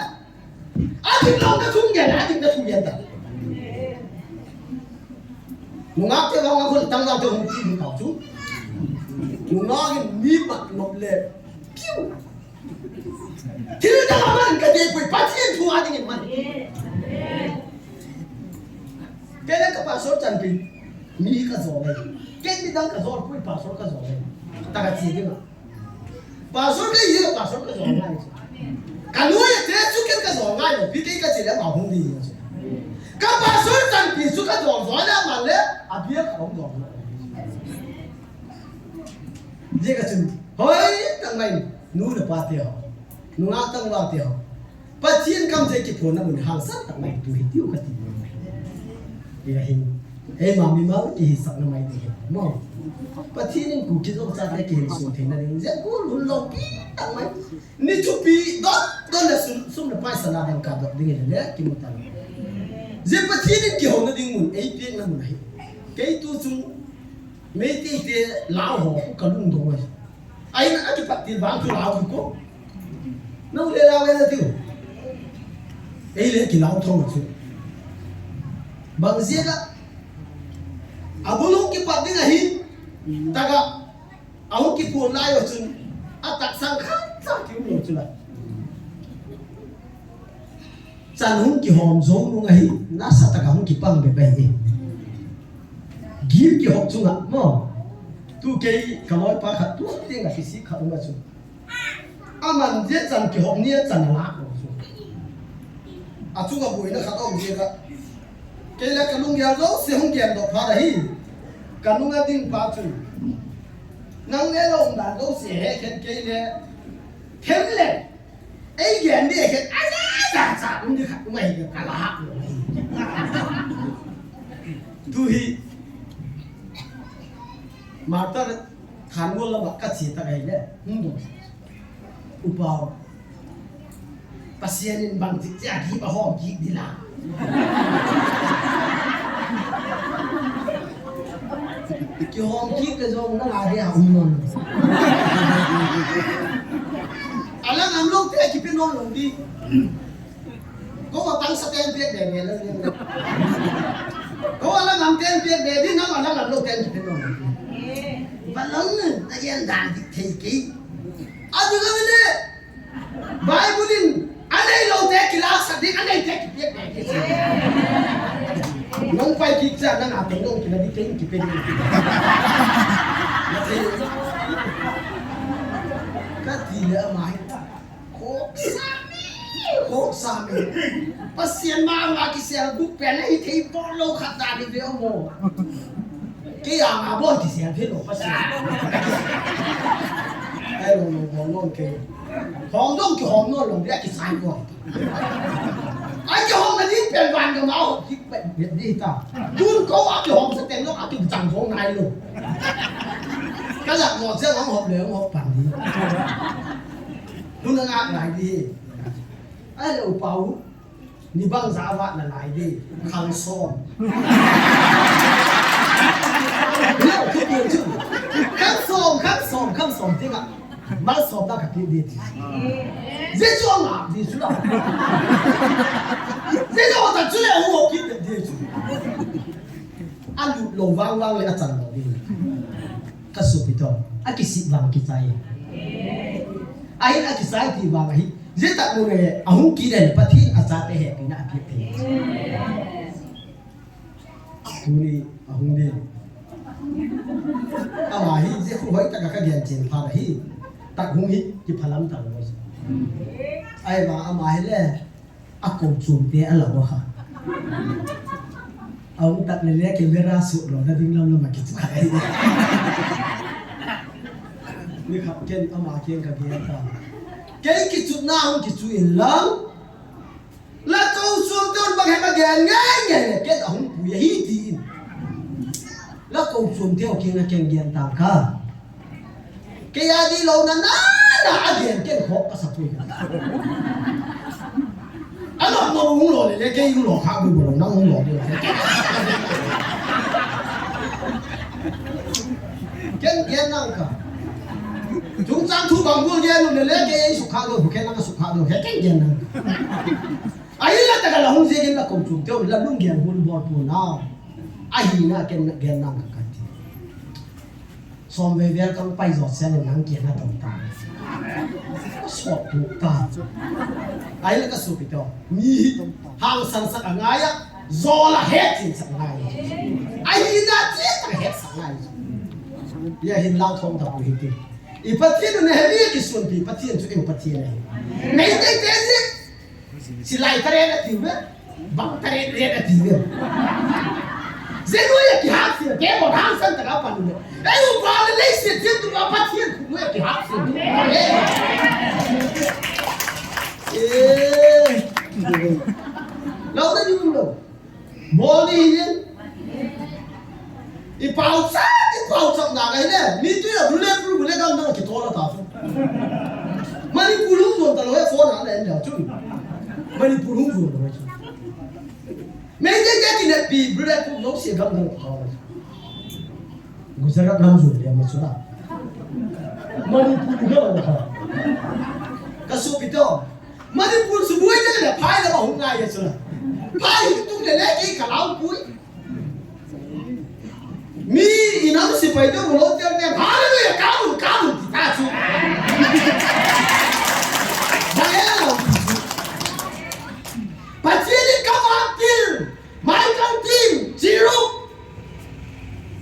Adik lo na thum gen, adik na thum gen ta. Nungak te vang a khun tang vang te hung ti hung kau chu. Nungak in mi mat nop le. Kiu. Thil dang a man ka dei poi, Pathen thu a ding in man. Kei le ka pastor chanpi, mi ka jol e. Kei midang ka jol poi, pastor ka jol e. Ta ka chi ding a. Pastor kei hi pastor ka jol ngai. Ka nu e te chu ken ka jol ngai lo, pi kei ka chi le ma hung ding. Ka pastor chanpi chu ka jol jol le ma le, a bia ka hung jol. Jeh ka chun, hoi tah mai, nu le pa te ho, nungah tangval te ho, Pathen kam jeh kiphonna mun hangsan tah mai tu hi tiu kati. Hi ahin, eima mimal kihisahna mai ding hi, mo. Pathen in Kuki Zo chate kihinso theina ding, jeh kul hun loupi tah mai. Ni thupi dot dot le sum, sum le paisa na dang ka dot ding le, kimu tan. Jeh Pathen in kihouna ding mun, eipiakna mun ahi. Kei tu chung, Meitei te lau ho khu ka lungdong ahi. Ahin akipat til vang chu lau chu ko. Nau le lau le na tiu. Ei le kilau tho chu. Bang jeh a. Abul hung kipat ding ahi. Taga. Ahung kiphun lai u chun. Atak sang khat sang kium u chu la. Chan hung kihom jong nung ahi, nasatah a hung kipang bep ahi. Gim kihop chunga, mo. Tu kei ka loipa khat tu teng a kisih khat um a chu. Aman jeh chan kihop ni a chan a lak u chu. Achunga boina khat um jeh a. Kei le ka lunggel jouse hung gendoh phat ahi. Ka nunga ding pa chu. Nang le lou umdan jouse he khen kei le. Khen le. Ei gen di khen, a, ja, ja, ja, um di khat, um ahi, ka la hah, um ahi. Tu hi, Martyr Thanmual lama ka che ta ahi le, hung dong. Upa u. Pasian in bang jeh a gift a hom kit di la. Kihom kit le jong nang a dia um non. Alang am lou te kipe non lou di. Ko atang sa ten pek de de la. Ko alang am ten pek de di, nang alang am lou ten kipe non. Ba long na yan dan di thei kei. Adu ga le. Bible in, anei lou te kilah sah ding, anei te kipiak ding. Nang pai kit cha, nang a teng nong kina di kei kipe ding. Ka ti le ama hi. Khok sa mi, khok sa mi. Pasian ma nga kisel guk pen ahi thei pon lou khat dan hi ve o mo. Kei a nga bol kisel thei lou Pasian. Ai lou lou bol lou kei. Hom dong kihom non lou dia kisai ko. Ai kihom na ding pen van ka ma hom kit pen di ta. Tun ko a kihom sa teng lou a tu chang jong nai lou. Ka lak mo che hom hom le hom pan di. Tun na nga nai di. Ai lou pau. Ni bang ja vat na lai di, khang som. Leo thu pi chu. Khang som, khang som, khang som ti ma. Mal som da ka pi di. Jesu nga di chu la. Jesu ta chu le u ki di chu. Alut lou vang vang le achan lou ding. Ka sopi toh, akisih vang kichai. Ahin akisih ti vang ahi. Jeh tah mun e, ahung kile le Pathen achate hepina apeh thei. Tuni ahung ding. Ama hi jeh khu hoitah a ka gen chen phat ahi. Tah hung hi kiphalam tang lou. Ahivang ama hi le, akou chom te alah uva kha. Ahung tah le le camera suh lou na ding lam lam a kichu kha ahi. Ni khat ken ama kiang ka gen ta. Kei kichutna hung kichu in lang. La kou chom te un bang he ma gen ngai ngai le ken ahung pui ahi ti in. La kou chom te u kiang a ken gen tang ka. Kei a di lou na na na a gen ken khoh ka sa pui. A lou na hung lou le le kei hung lou kha bu lou na hung lou le. Ken gen nang ka. Chungchang thu bang bu gen le le kei sukha lou, ken na sukha lou, he ken gen nang. Ahila tah a la hung jeh in la kou chom te u la lunggel hung bol pu na. Ahina ken gen nang ka kati. Som vei vel kang pai jo sen nang kiang a tong ta. Sot tu ta. Ahila ka sopi toh. Mi hi hangsan sak angai a. Jol a hetchen sak angai. Ahina chen sak het sak angai. Hia hin lau thong ta pu hi ti. I Pathen u Nehemiah kisunpi Pathen chu i Pathen ahi. Meitei te ni. Silai tare na ti ve. Bang tare tare na ti ve. Jeh a kihahsel, kei bou hangsan tah a pan le. Ei u pa le leiset jeh a Pathen khu kihahsel. Eh. Lou na ni lou. Bol ni hin. I pau cha, i pau cha na ngai le. Mi tu ya bullet proof bullet gam na ki to la ta chu. Manipur lung don ta lou e phone a le en da chu. Manipur lung don lou chu. Meitei te ki ne pi bullet proof lou se gam na ki to la. Gujarat lam chu le ma chu la. Manipur ga la ka. Ka sopi toh. Manipur suboi te le phai le ba hung ngai ya chu la. Phai tu le le ki ka lau pui. Mi inam sipai te volunteer te, "Hallelujah, come on, come on," ti ta chu. Ba e la ti chu. Pathen in ka va til, Michael Tim, Chiru.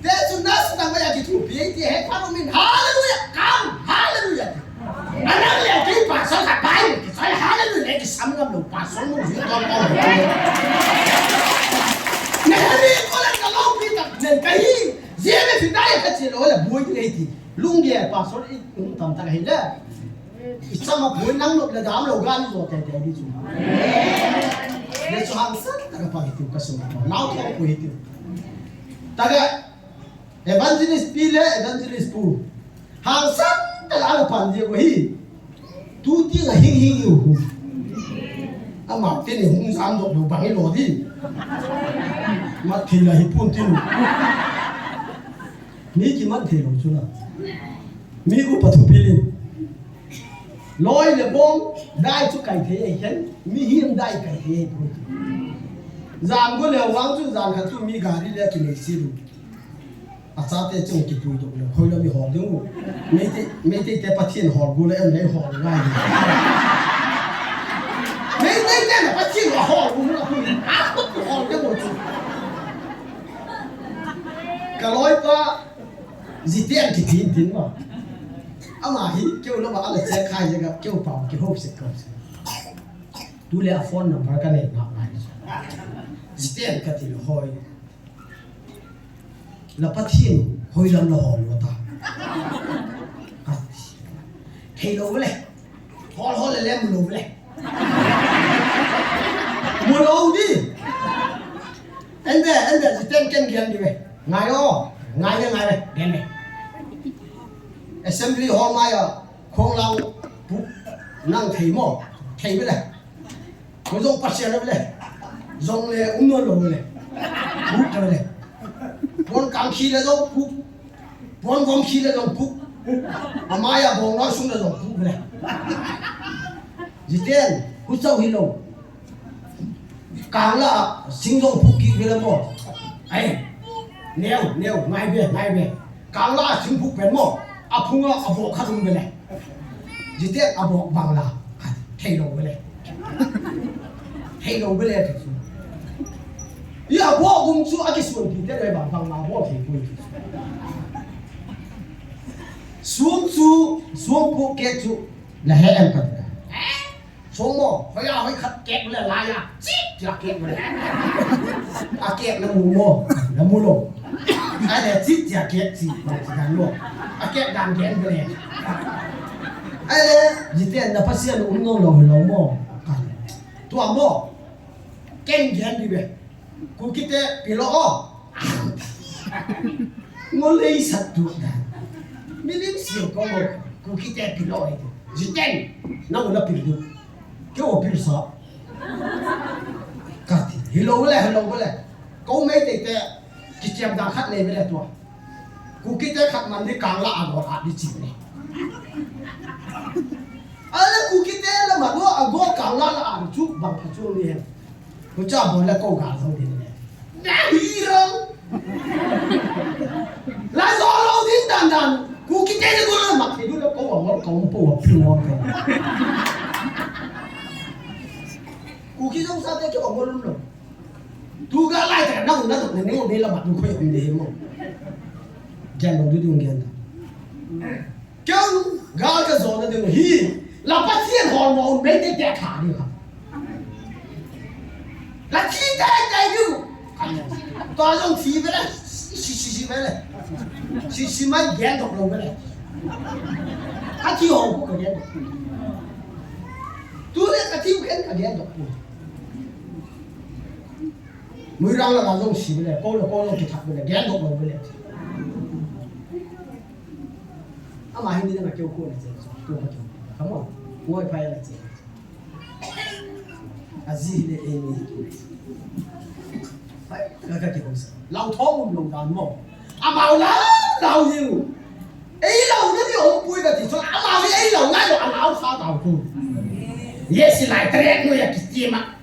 Te chu na su na ma ya ki thu pi ti he ka min, "Hallelujah, come, hallelujah." Anang le kei pastor khat Bible kisei hallelujah kisam ngam lou pastor mu hi tong tong. Nehemiah ko le ka lou pi tak nen ka hi. Jia me fi dai ka chi lou le bui nei ti. Lunggel pastor i um tam tak hi le. I chama bui nang lou le dam lou gan lou te te di chu. Le chu hangsan tak a pa hi tu ka sum. Nau thong ko hi tu. Ta ga Evangelist pi le evangelist pu. Hangsan tah a la pan jeh u hi. Tu ti la hing hing u hu. Ama te ni hung jam dok dok bang i lo di. Ma thei la hi pun tin. Mi kiman thei lou chu la. Mi upa thupi lin. Loi le bom dai chu kai thei e hen. Mihem dai kai thei e pu. Jam go le vang chu jan khat chu mi gari le kinei si lu. Achate chung kipui dok le, khoi lam i hol ding u. Meitei, Meitei te Pathen hol gu le em nei hol ngai. Meitei te na Pathen hol gu na pu. A ko hol ding u chu. Ka loi pa, Jiten kiti tin ma. Ama hi, keu lama ala che khai je ga, keu pa, kihou se ka. Tu le a phone number ka nei na ngai. Jiten ka ti le hoi. La Pathen, hoi lam la hol lo ta. Ka ti. Thei lo le. Hol hol le le mu lo le. Mu lo di. Ende, ende, Jiten ken gen di ve. Ngai o, ngai le, ngai le, gen le. Assembly hall mai a, khong lau, pu, nang thei mo, thei ve le. Ko jong pa sia le ve le. Jong le, um no lo ve le. Pu ta ve le. Pon kang khi le jong pu. Pon vom khi le jong pu. Amai a bong noi sung le jong pu ve le. Jiten, hu chau hi lo. Kang la, sing jong pu ki ve le mo. Ai. Neo, neo, ngai be, ngai be. Kangla a singphuk pen mo. Aphung a, aboh khat um be le. Jiten aboh bang la. Thei lou be le. Thei lou be le. I aboh um chu akisuan pi te le bang bang la aboh thei poi. Sum chu, sum pu ke chu. Na he em ka. Sum mo, hoi a hoi khat kek le la ya. Chi, chi a kek le. A kek na mu mo, na mu lo. Ai le chi, chi a kek chi, ma chi dan lo. A kek dan gen le. Ai le, jiten na Pasian um no lo lo mo. Tua mo. Ken gen di be. Kukite pilo o. Ngol lei sat tu da. Milim siu ko mo. Kukite pilo e. Jiten. Na ula pil du. Ke o pil sa. Kati. Hilo le, hilo le. Ko mei te te. Kichiam dang khat nei be le tua. Kukite khat man ni kang la a go a di chi ne. Ala Kukite la ma go a go kang la la a chu bang pha chu ni he. Ku cha bo la ko ga zo ni ne. Na hi rong. La zo lo din dan dan. Kukite ni go la ma ke du la ko wa mo ko po wa phi mo ko. Kuki zo sa te ke wa mo lum lo. Tu ga lai ta na na na ni ni la ma tu khoi um de mo. Gen lo du du gen ta. Keu ga ka zo na de hi. La Pathian hol mo um be te te kha ni kha. La thi tai tai du. To jong thi be le. Si si si be le. Si si mai gen dok lo be le. Ka thi ho ko ka gen dok. Tu le ka thi ken ka gen dok. Muirang la jong si bele, ko lo ko lo ki thak bele, gen dok lo bele. Ama hin ni na keu ko na che, ko ka keu. Come on. Ko ai phai la che. A ji le e ni. Phai, ka ka ki ko sa. Lau thong um lo dan mo. Ama la, lau yu. Ei lau na ni o pui ka ti so, ama le ei lau na lo, ama sa ta ku. Yes, lai tre no ya ki ti ma.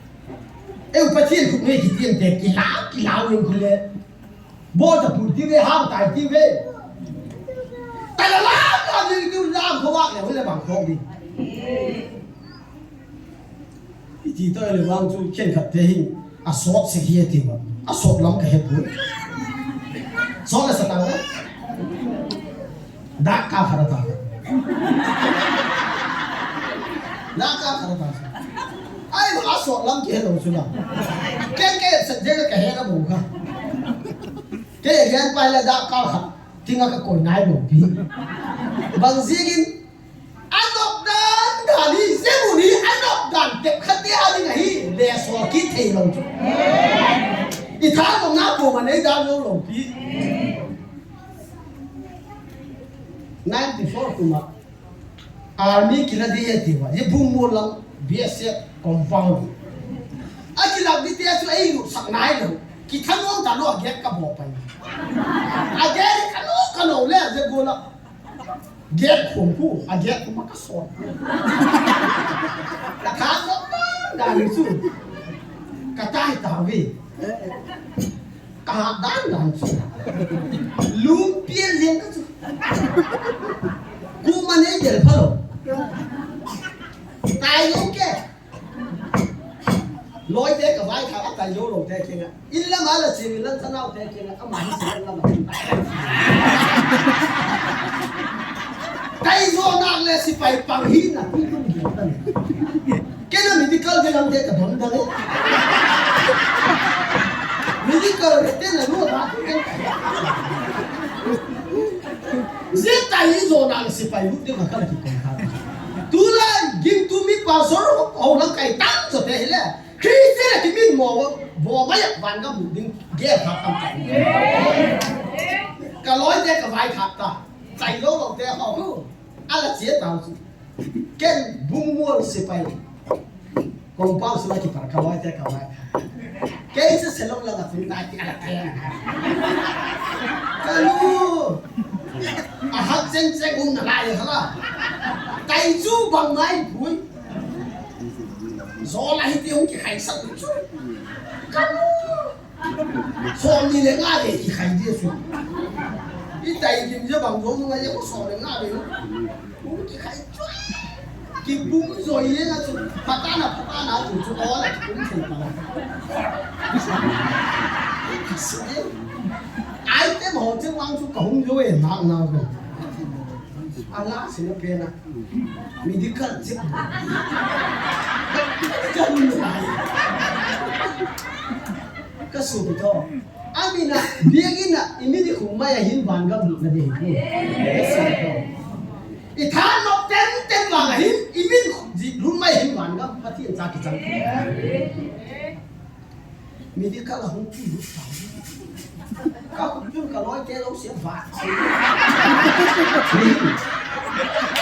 Eu Pathian khut nge kitiem te kilau, kilau in khule. Bol ta pul ti ve, ham tai ti ve. Ta la la la ni tu la ko wa le, le bang ko ni. Iti to le bang chu ken khat te hin a sot se hi ti ba. A sot lam ka he pu. Sot la sa ta ba. Dak ka khara ta. Dak ka khara ta. Ai, ma so lam ke lo su la. Ke ke sa je ka he na bu ka. Ke gen pai la dak ka kha. Tinga ka koi nai lo pi. Bang jigin anok dan dan hi, je bu ni anok dan te kha te a ding hi. Le so ki thei lo chu. I tha ko na ko ma nei dan lo lo pi. Ninety-four kuma army kila di e ti wa, ye bung mo lang B S F compound. A kila di te chu ei lu sak nai lo. Ki thanom ta lo a gate ka bo pai. A gate ka lo ka lo le je go la. Gate khum pu, a gate khum ka so. Ka tha so da ni su. Ka tai ta ve. Ka dan dan chu. Lum piel leng ka chu. Kuma nei del pha lo. Tai lo ke. Loi te ka vai kha a tai lo lo te ke nga. In la ma la chi mi lan sa nau te ke nga. Ama hi sa la ma. Tai zo nak le sipai pang hi na. Kei na medical ke lam te ka don dang e. Medical ke te na lo ba ke. Zia tai zo na sipai lu te ma ka la ki kon ka. Tu la gin tu mi pastor ho lang kai tang zo te le. Christian ki min mo bo ma ya van ga mu ding ge pha tam ta. Ka loi te ka vai kha ta. Tai lo lo te ho. Ala chia ta. Ken bung mual sipai. Compound sung a kipat ka loi te ka loi. Kei se selong la ka tun tai ti ala te. Ka lu. A hak chen chen um na lai hala. Tai chu bang mai pui. Zo la hi ti hung ki khai sa chu. Ka lu. Som ni le nga le kikhai di chu. Itai lim je bang jong ngai je ko som le nga le. Kum kikhai chu. Kipum joi e na chu. Phatana, phatana chu chu ko la kum chu pa. Item ho che wang chu ka hung jo e na na ko. Ala sina pena. Medical check. Ka hung jo e. Ka su to. Amina, biang ina, i min i khum mai a hin van gam lut na ding hi. I thanop tenten vang a hin, i min khum ji lut mai hin van gam, Pathen cha kichang. Medical a hung ti lut ta. Ka khum chun ka loi te lo sia va.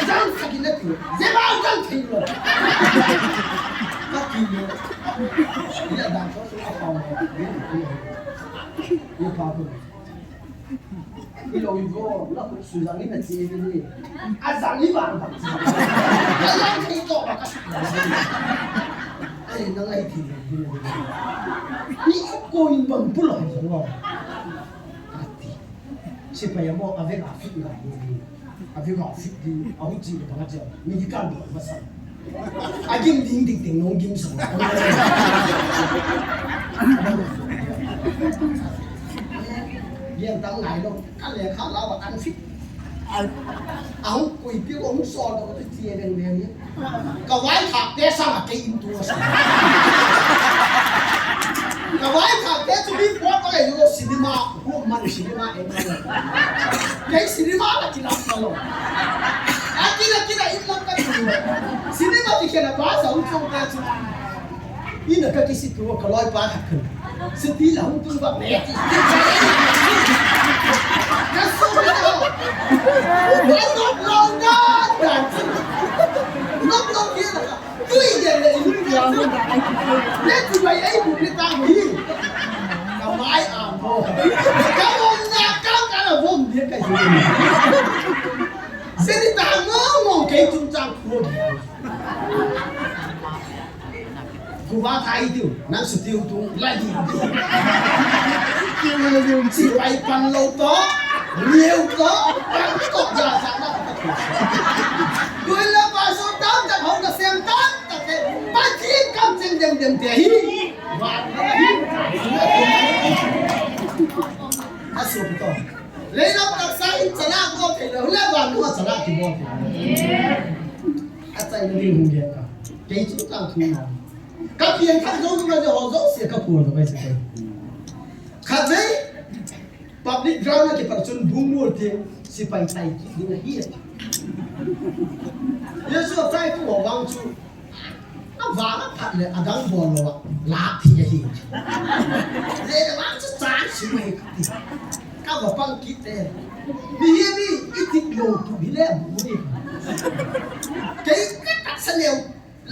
Jang sa ki na tu. Je ba jang thei lo. Ka ti lo. Ina dan ko su ka pa mo. Ni pa ko. Ilo ivo, na ko su jang ni na ti ni. A jang ni ba ba. A jang ni to ba ka. Ai, na ngai ti ni. Ni ko in bang pula jang lo. Ati. Sipai amo ave ka fit na ni. Ave ka fit di, ahu chi ka banga cha. Medical di masa. Agim ding ding ding nong gim sa. Yang tang ngai lo, ka le kha la wa kan fit. Ahung kui pi ko hung sol ko tu chi e ben ben ni. Ka vai thak te sa ma kei in tu sa. Ka vai thak te chu mi po pa le yo cinema, ko man cinema e. Kei cinema la ki la ka lo. A ki la ki la in la ka tu. Cinema ti ke na ba sa u chong ta chu. Ina ka kisi tu ka loi pa khat khan. Siti la hung tu ba me ti. Ka so ni lo. Ba no lo na. Na. No lo ni la. Tu i de le i lu ya mo. Le tu ba ai bu ni ta mi. Ka mai a mo. Ka mo na ka ka la mo ni ka ji. Sini ta mo mo ke chung chang ko. Kuva thai tiu, nang su tiu tu, lai di. Tiu na tiu. Sipai pan lo to, liu to, pan to ja sa na. Tuin la pa so tam ta hong ka sem tam ta te, pa ti kam chen dem dem te hi. Wa hi. Asu to. Leilam taksa in chala ko thei lo, le wa nu chala ki bol thei. Achaina ding hung gel ka. Kei chu tang thu na. Ka pian khat jong ma jong ho jong sia ka phone ka bai se. Khat vei public ground a kipat chun bung mol te sipai tai kit ding ahi. Yesu a chai tu ho vang chu a vang a phat le a dang bol lo a la thi ahi. Le le vang chu chan si mai ka ti. Ka va pang kit te. Mi hi mi i tik lo tu hi le bu ni. Kei ka tak sa leo.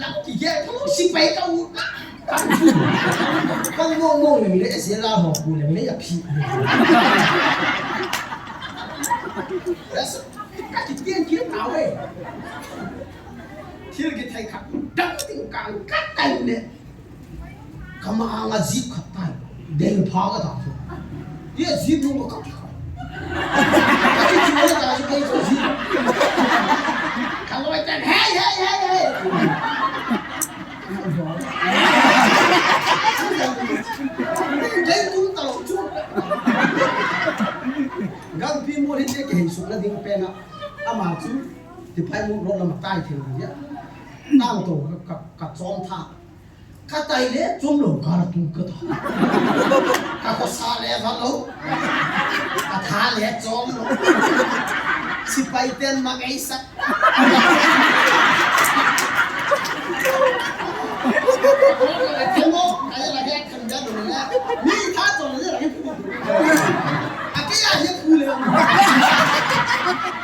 Lam kigel ka lo sipai ka u. Ka u. Ka mo mo le se la ho ku le me ya phi. Yes. Ka kitian kit ta ve. Thil kithei khat. Dang ting kang ka tai le. Ka ma anga jeep khat tai. Dei pha ka ta chu. Ye jeep nu ka kap kha. Ka ti chu ka ta chu kei chu jeep. Ka loi ten, "Hey, hey, hey, hey." Dei tu ta lo chu. Gampi mo hi te ke suk na ding pe na. Ama chu ti pai mu ro na ma tai thil ya. Tang to ka, ka, ka chom tha. Ka tai le chom lo ka la tu ka ta. Ka khosa le va lo. Ka tha le chom lo. Sipai ten ma ngai sak. Ka mo, ka la he kan da lo la. Mi tha to le la he. A ke ya he pu le.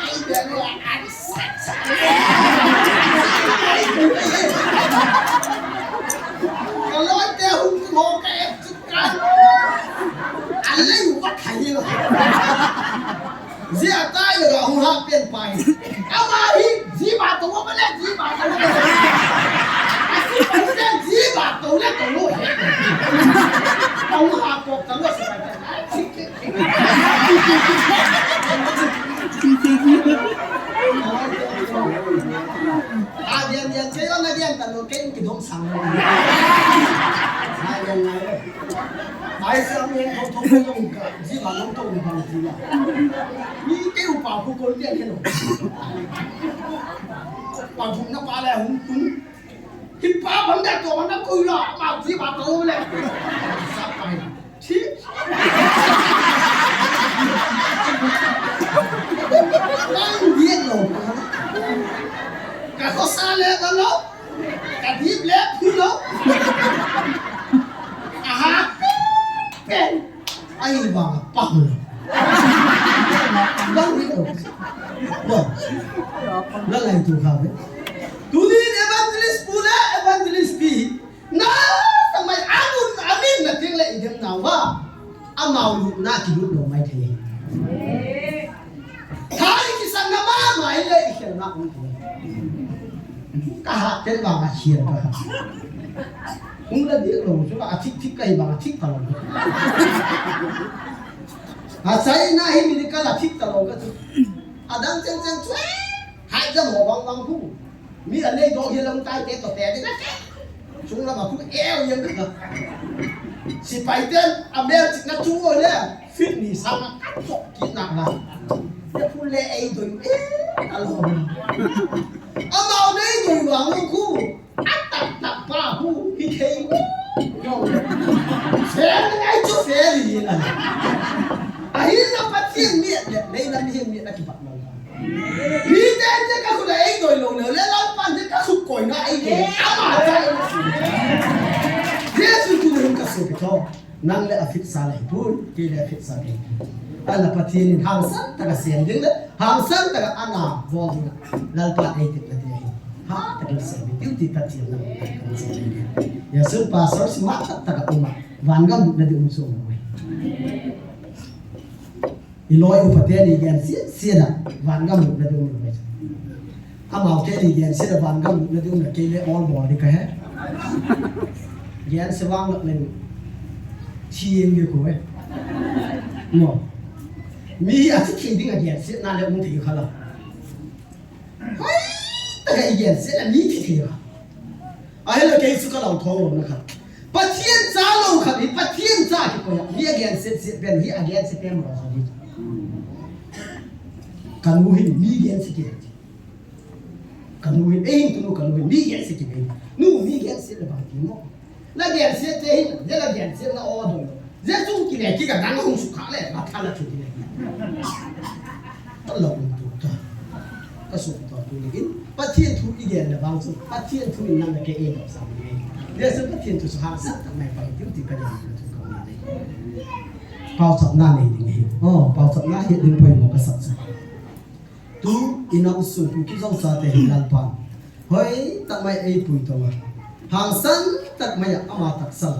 Ai de lo a. Ka loi te hung mo ka e chu kan. A le u va khai lo. Zia tai lo hung ha pen pai. Ama hi ji ba to ma le ji ba to. A si pa le ji ba to le to lo he. Tong ha kok talo si pai. A dian dian kei ong a dian talo kei kidong sang. Ai dian ngai. Ai sa mi thong thong kei ong ka. Ji ma long tong bang ji la. Mi kei upa ku kol dian kei lo. Pa thum na pa le hung tung. Hi pa bang da to bang da ko la ma ji ba to le. Sa pai. Thi. Bang dia lo. Ka ko sa le ba lo. Ka dip le phu lo. Aha. Pen. Ahivang a pang lo. Bang ni lo. Lo. La lai tu kha ve. Tunin evangelist pu le evangelist pi. Na, samai amun, amin na ting le idem na va. Amau lu na ki lu lo mai thei. Thai ki sang na ma mai le i khel na um thei. Ka ha tel ba ka khel ka ha. Hung la dik lo chu a thik thik ka hi ba thik ta lo. A sai na hi mi ka la thik ta lo ka chu. A dang cheng cheng chu. Hai ja mo bang bang hu. Mi a nei do hi lang tai te to te de na te. Chung la ma khu eu yang ka. Sipai ten a mel chik na chu o le. Fit ni sa ma ka to ki na la. Ya khu le ei do e. Ka lo. Amau nei do wa mo khu. Atak tak pa hu hi thei. Fair ni ai chu fair ni la. Ahi na Pathian mi le nei na mi mi na ki pat lo. Mi te te ka khu da ei doi lo le le la pa te ka khu koi na ei doi. Ama ta ei. Jesu tu ni ka su ki tho. Nang le a fit sa le pun, kei le a fit sa kei. Ala Pathian in hangsan taka siam ding le, hangsan taka ana bol ding. Lalpa ei tip le te. Ha, taka siam ding, duty Pathian na. Ya sun pastor si ma taka uma. Van gam na di um so mo. I loi upa teni gensia, sia da, van gam na di um lo. Amau teni gensia da van gam na di um na kei le ol bol di ka he. Gensia vang lak len. Chi eng di ko e. No. Mi a chi chi ding a gensia na le um thei kha la. Hoi, taka i gensia na mi chi chi kha. Ahila kei chu ka lo thong lo na kha. Pathian cha lo kha, mi Pathian cha ki ko ya. Mi a gensia sia pen, mi a gensia pen mo sa di. Ka nu hi mi gensia ki. Ka nu hi, eh, tu nu ka nu hi mi gensia ki. Nu mi gensia le bang ki mo. Na gensia te hin, na la gensia na o do. Jesu ki le ki ka dang hung su kha le, la tha la chu ki le. Ka lo tu ta. Ka su ta tu le in. Pathian thu i gen le bang chu. Pathian thu in nang ke e lo sa ni. Jesu Pathian thu su hangsan tak mai pa hi tu ti ka le tu ka ni. Pau chap na nei ding hi. Oh, pau chap na hi ding poi mo ka sap sa. Tu i nam sun ku ki jong sa te hi Lalpa. Hoi tak mai ei pui to ma. Hangsan tak mai a ama tak sang.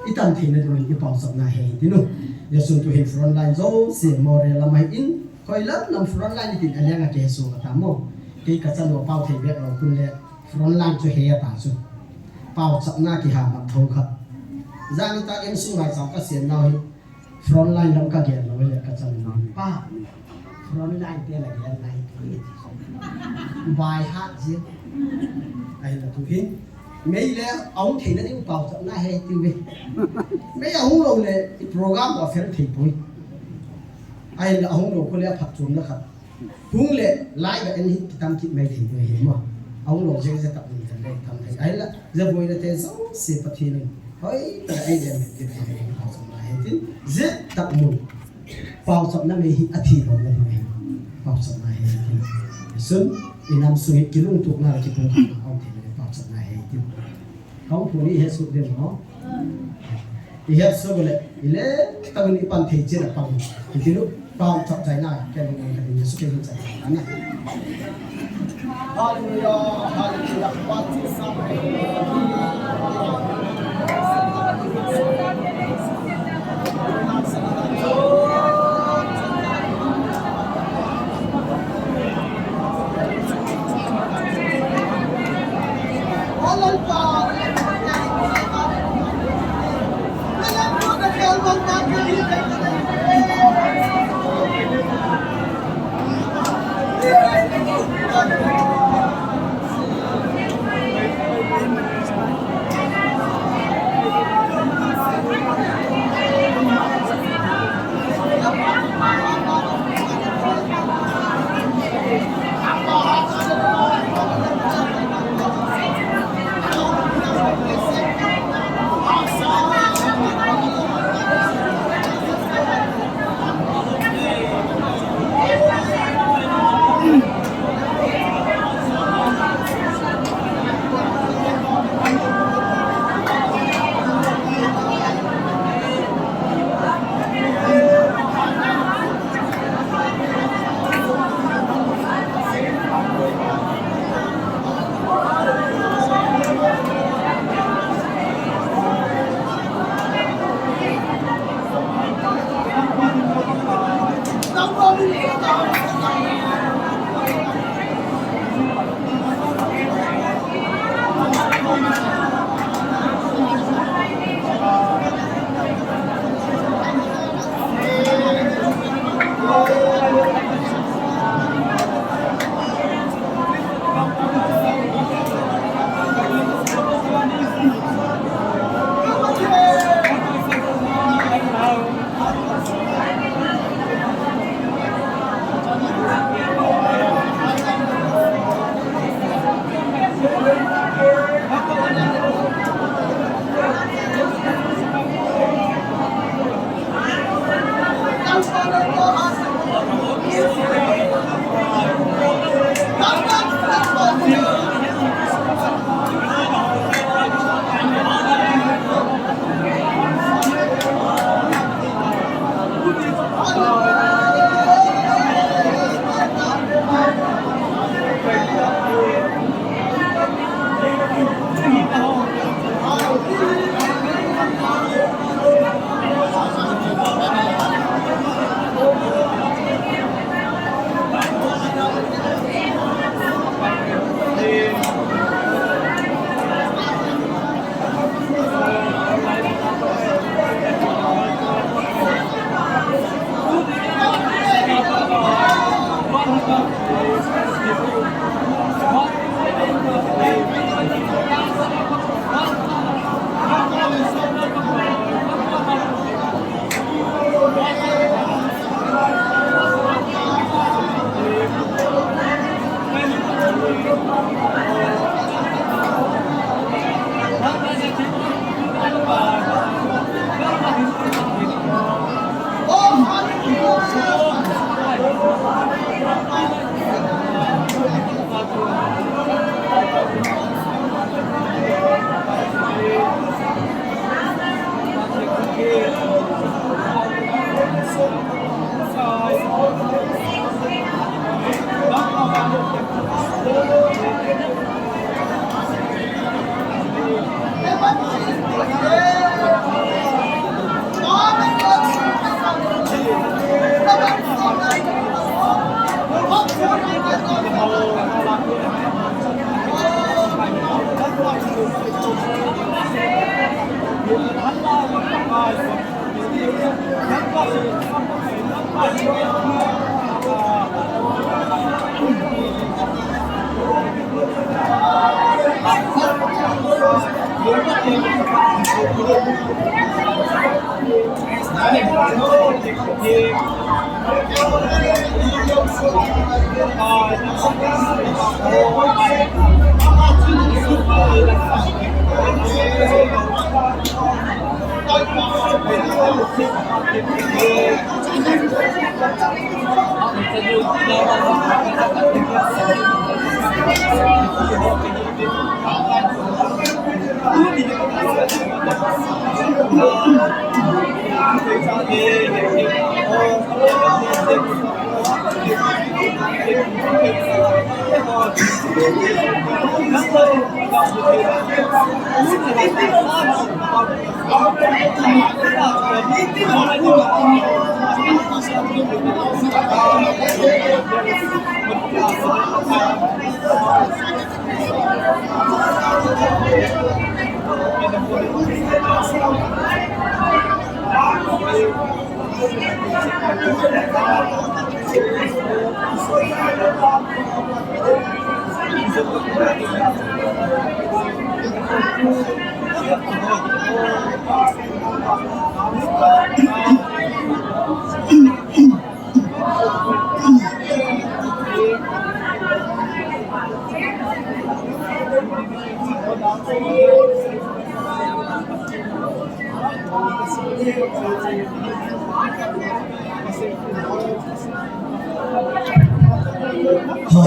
I tan thei na dun i pau chap na he ti nu. Ya sun tu hin front line jo si mo re la mai in. Hoi lam lam front line tin a liang a ke so ka ta mo. Kei ka chan wa pau thei bek lo kun le front line chu he ta chu. Pau chap na ki ha ma tho kha. Jani ta in su ngai chap ka sian na hi. Front line lam ka gen lo le ka chan na pa. Front line te la gen lai. Bai ha ji. Ai la tu hin. Mei le aung thei na ding pau chap na he ti ve. Mei aung lo le i program wa fel thei poi. Ai la aung lo ko le phat chum na khat. Hung le, lai ga en hi kitam kit mai thei ding hi mo. Ahung lo jeng je tak mun kan le tam thei. Ai la, je boi le te so se Pathian in. Hoi, ta ai le me kit thei ding hi pau chap na he tin. Je tak mun. Pau chap na me hi a thi lo na ding hi. Pau chap na he tin. Sun, i nam sung hi kilungtup na ki pung kha na hong thei le pau chap na he tin. Kong pu ni he suk ding mo. I he suk le, i le, tang ni pan thei chen a pang. Ki ti lu, pau chap chai na, ke lu ka ni su ke lu chai na. Hallelujah, hallelujah.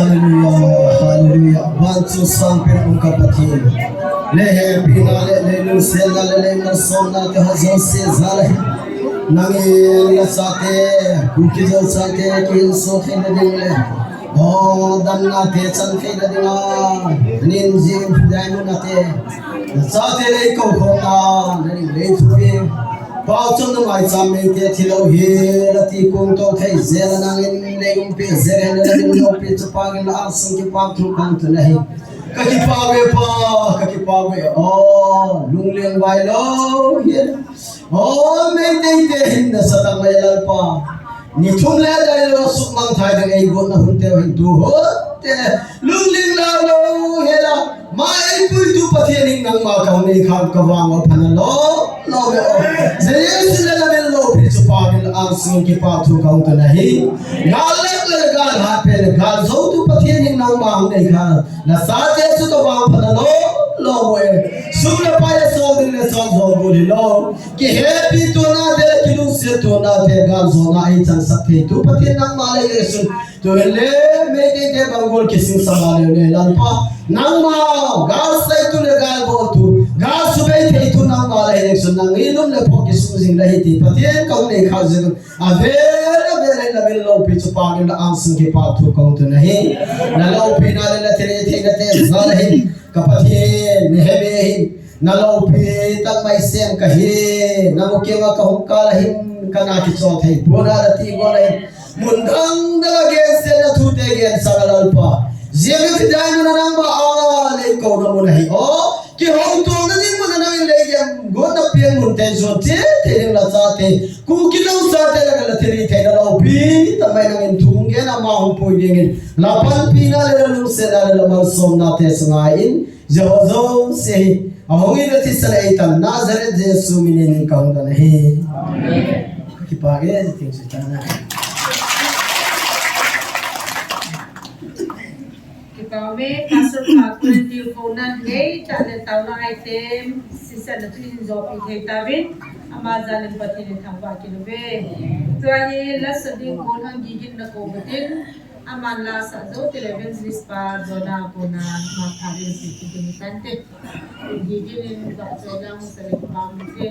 Hallelujah, hallelujah. Vantil sangpen um ka Pathen. Lei hepina le, lei lungsetna le, lei malsomna te ho jouse jal ahi. Nangin nachate, Kuki Zo chate, kihinso theina ding le, o, damna te chang theina dinga, nin jing dai mun ate. Nachate lei kou khom na, lei lei thupi. Pau chom na mai cham mei te thilou hi, la ti kung to thei jel a nangin lei umpi jel hen la nin loupi chu pangin la angsung kipah thu kang tu nahi. Ka kipah ve Pa, ka kipah ve. O, lungleng vai lou hi. O, Meitei te hin nasatah mai Lalpa. Ni thum le dai lou sukmang thai ding ei got na hun te hin tu ho te. Lungling la lou hi la. Ma ei puitu Pathen in nangma kang nei khan ka vang o phana lo, lo ve o. Jesu le la vel loupi chu pangin la angsung kipah thu kang tu nahi. Gal lak le gal hat pen le gal joutu Pathen in nangma hung nei khan. Nachate chu ka vang phana lo, lo ve. Sum le pai a sol ding le sol jo bu le lo. Kihepi tuna te le kilungset tuna te gal jona ei chang sak thei tu Pathen nangma le Jesu. Tu le Meitei te bang gol kising sama le le Lalpa. Nangma gal seitu le gal boltu. Gal subei theitu nangma le Jesu nangin lum le pho kisung jing le hi ti Pathen kang nei kha jing. Avel, avel, avel, avel loupi chu pangin la angsung kipah thu kong tu nahi. Na loupina le na thilhih theina te jal ahi. Ka Pathen, Nehemiah hin. Na loupi tak mai sem kahi. Na mu kema ka hung kal ahin. Ka na kichol thei. Bona la ti go lai. Mun dang dang a gensetna thu te gensa Lalpa. Jemi ti dai mun nangma a lei kou na mun ahi. O. Kihoutohna ding mun a nangin lei gem, gotna pian mun te jong te, te ding la chate, Kuki Zo chate la ka la thilhih theina loupi, tamai nangin thum gena ma hung pui dingin, la panpina le la lungsetna le la malsomna te sunga in, Jehovah Zo se hi, ahung in la thisan ei tan Nazareth Jesu minin ka hung don ahi. Amen. Kipah e, thil chu tana. Kipah e, Pastor pa, kulen dil ko nan nei, ta le tau la ai tem, sisa na tu in jo pi thei ta vin, ama jal in Pathen in thangvah kit uve. Tua hi la sa ding ko nan gigin na ko batin, ama la sa jo te le evangelist pa, jo na ko na, ma pha rin pi ki ding tan te. Gigin in ba jo na mo sa le pa mo te.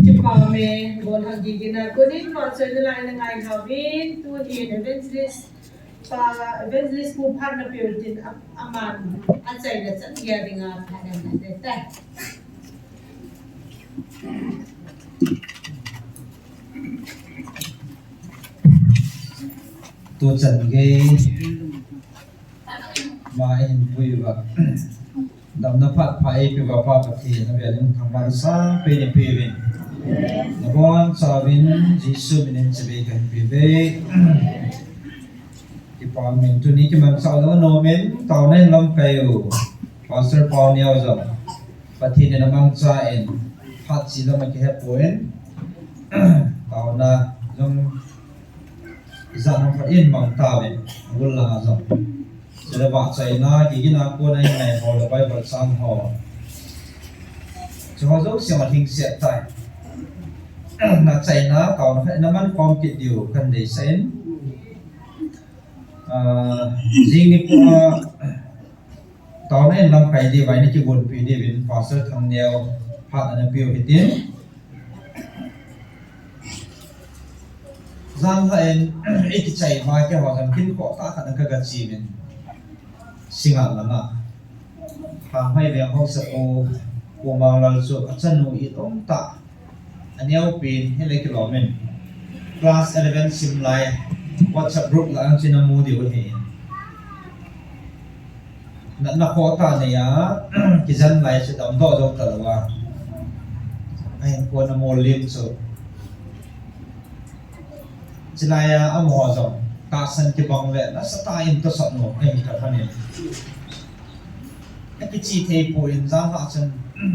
Kipa ume, bol hang gigina, kunin pa choi na lai na ngai hawin, tuhin evangelist, pa evangelist pu phat na peutin a, aman, achaina chan gei dinga, phat na te te. Tuchan gei, ma in pui va. Damna phat pha eipeuva Pa Pathen, avel in thangvahna sangpen eipeuvin. Nabonchauvin Jesu minin chibai kahin peuve. Kipa umin tuni kimanchah lou nom in, taona in lamkai u. Pastor Pauneo jong, Pathen in amangchan, phat chi lam akihepon. Taona jong, ijat ham khat in mang tauvin, agol langa jong. Chule vahchoina, gigina kona in ngai ho le Bible chang ho. Chuho jouse ma thing set tai. Nachaina, taona khat in naman khom kit diu kahin deisah in. Ah, jing nikho a, Taona in lamkai diu vai, na kigonpi diu vin Pastor Thangneo phat ana piu hitin. Jan la in i kichai va ke ho jan kin ko ta khat na ka ga chi vin. Singa lama. Thanghoi Veng Haosapu, Pu Manglal chu achanu i um ta. Aneo pin, hile kilom in. Class eleven sim lai, WhatsApp group la ang china mu diu hi. Na, na kho ta ne ya, kijan lai chu dam do jo ta lo wa. Ai, ko na mo lim chu. Chilai a, amo jo. Ta san kibang le, na sa ta in to sa no, ai, ta kha ne. Na kichi thei pu in ja ha chan,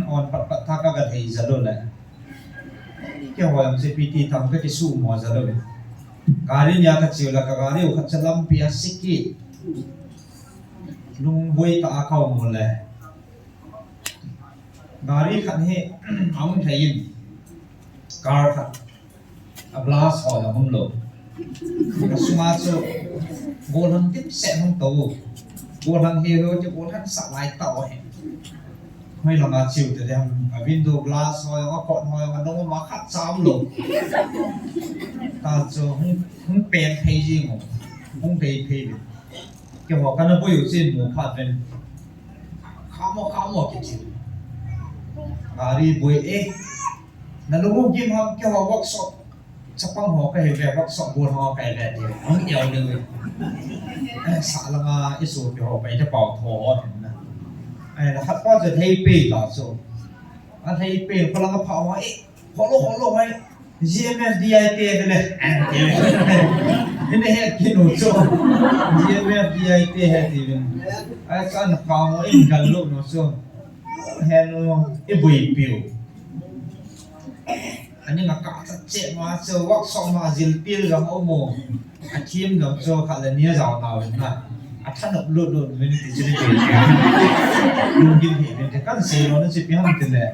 on pat pat ta ka ga thei ja lo le. Keiho jong chu P T tam ka kisu mo ja lou ve. Gari nia ka chiu la ka gari u khat cha lampi a siki. Lungvoi ta a kau mu le. Gari khat hi aum thei in. Car khat. A blast ho la hum lou. Ka sunga chu gollhang dimset hung tou. Gollhang hi ho chu gollhang sa lai tau hi. Hoi langa chiu te dem, a window glass hoi, a kot hoi, a dong ma khat cham lou. Ta chu hung, hung pen phei jing o. Hung phei phei le. Keiho kana boi u chin mu phat ven. Khamo, khamo kichi. Gari boi e. Na lung u gim ham keiho workshop. Chapang ho ka hi ve, workshop bol ho ka hi ve ti. Hung iau le ve. Eh, sa langa i su pi ho pai te pau tho ho na. Ai, la khat pa chu thei pe ta chu. A thei pe pa langa pha ho e. Holo, holo, hai. G M F D I T ve le. Ine he kinu chu. G M F D I T he ti ve. Ai, sa na ka mo in gal lo no chu. He no, i bui piu. Ani nga ka cha che ma chu workshop ma jil pil jong o mo. A thim jong chu kha le nia jao na wen na. A than up lut lut wen ti chu ni pe. Lung gin hi wen ti kan se lo na chi pi ham ti le.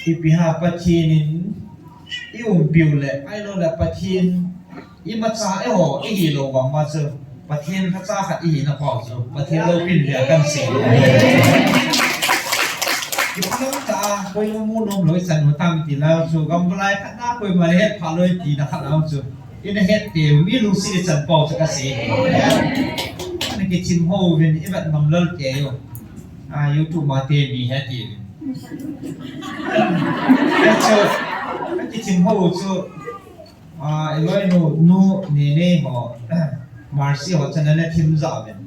I pi ha Pathian in i um piu le, ai lo le Pathian Imacha eiho, i hi lou vang ma chu, Pathen kha cha khat i hina pau chu, Pathen loupina dia kan sei lou. Kipa lou ta, koima mu nom lou i chan u tam ti lou chu, gam bulai khat na koima le het pha lou i tina khat lou chu, i na het te u, mi lungset i chan pau chu ka sei. Na kichim ho uvin, i vet ngam lou te u. A, YouTube ma te mi het ti uvin. Chu, kichim ho chu, A, i loi nu, nu, Nene ho, Mercy ho chan ana thim ja uvin.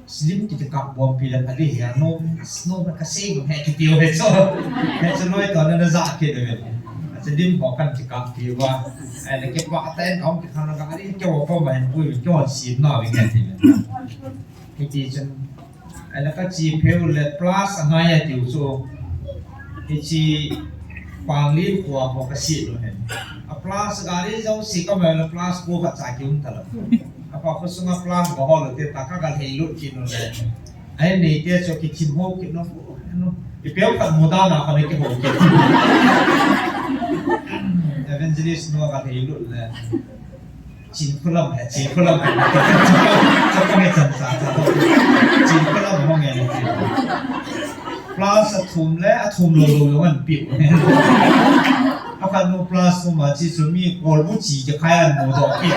Slim kiti kap bom pi le pha di hi a, no, no, ka sei bom he kiti u he chu. He chu loi to na na ja kit uvin. A chu lim ho kan ti kap pi uva. Ai le ke pa ta en ka hung kit khan na ka ri ke wo ko ma en pui ke wo sim na uvin he ti uvin. Hiti chun, ahile ka chi pheu le plus a ngai a tiu chu. Hichi Panglim khua ho ka si lo hen. A plus gari jong si ka mai le plus ko ka cha ki um ta lo. A pa ko sunga plus ko ho lo te ta ka ka lhei lut ki no le. Ai nei te chu ki thim ho ki no. No. I peu ka mu da na ka le ki ho ki. Evangelist no ka lhei lut le. Chin khulam he, chin khulam he. Chapang he chan sa, sa. Chin khulam hong he, chin. Plus a thum le, a thum lo lo lo an pi. A khan no plus ko ma chi chu mi kol bu chi ke khai an no do pi.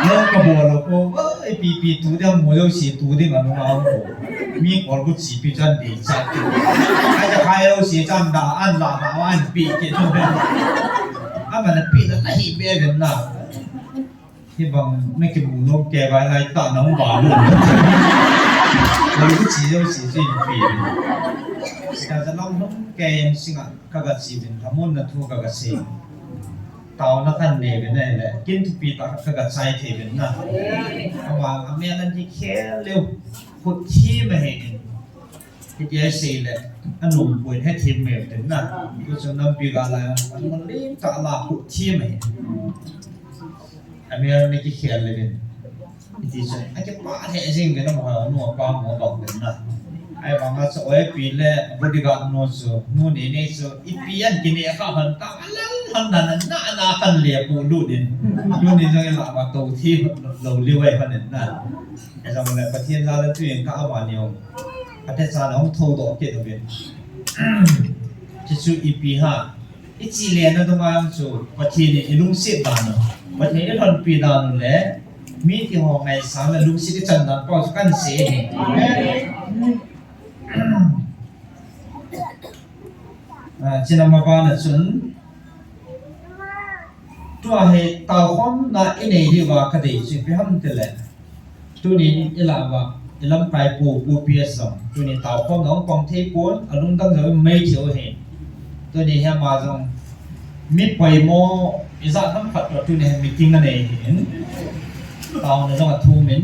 Lo ka bo lo ko, ei pi pi tu de mo lo si tu de ma no ma ko. Mi kol bu chi pi chan de cha. Ai ja khai lo si chan da an la da an pi ke no. Ama na pi na na hi be ben na. Hibang na kimu nom kei vai lai ta na hung ba lu. Ka lu chi jo si si pi. Ka ja lam nom kei en singa ka ga chi ben ka mun na thu ka ga si. Tao na kan ne ben na le. Kin thupi ta ka ga chai thei ben na. Ama a me lan di khel leu. Khut thi ma he. Hiti a sei le, a nom poi, he thim me te na. Tu chu nampi ga la, a nom lim ta la khu thim me. A me ni ki khel le vin. Hiti chu, a ki pa he jing ve na mo, no pa mo ba ve na. Ahivanga chu oipi le bodyguard nu chu, nu ni ni chu, ipi an kine kha han ta, alang han na na na na kan le pu lu din. Nu ni jong ila ma to thi lo li wai han na. Ejong le Pathen la la tu in ka ama ni ong. Ate cha na ong tho do ke do bin. Chu chu ipi ha. I chi le na dong ang chu Pathen in i lungset dan u, Pathen in i lhonpi dan u le mi ti ho ngaisang le lungset i chan dan pau chu kan sei hi. Ah, china ma bana chun tua hi tao khom na i nei hi va ka dei chu ipi ham ti le. Tunin i la va, i lamkai pu, Pu P S jong. Tunin tao khom jong pang thei pon, a lungdam jong mei thei u hi. Tunin hi ama jong. Mi poimo, i ja nam khat to tunin hi meeting a nei hi in. Tao na jong a thum in.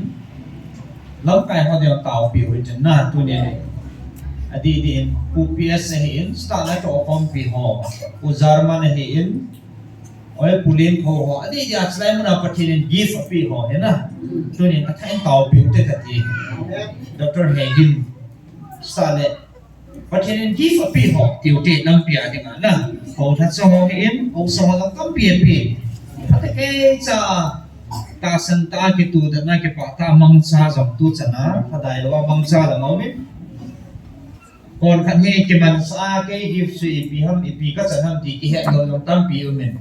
Lamkai ho jong tao pi u hi chun na tunin. A di di in, Pu P S hi in, sta na to khom pi ho. U German hi in. Oi, Pu Len Kho ho, adeh dia chulai muna Pathen in gift apeh ho, hena. Tunin athah in taopeh u te kati. Doctor Hegin, sa le, Pathen in gift apeh ho, tiu te nampi a dinga na. Ho tha cho ho hi in, ho so ho tampi apeh. Phatecha, tahsan tah a kituh dan a kipah tah a mangcha jong tu chan a, phadai lou a mangcha jong aumin. Konkhat hi kimansah a kei gift chu ipi ham, ipi kachan ham ti kihet lou jong tampi umin.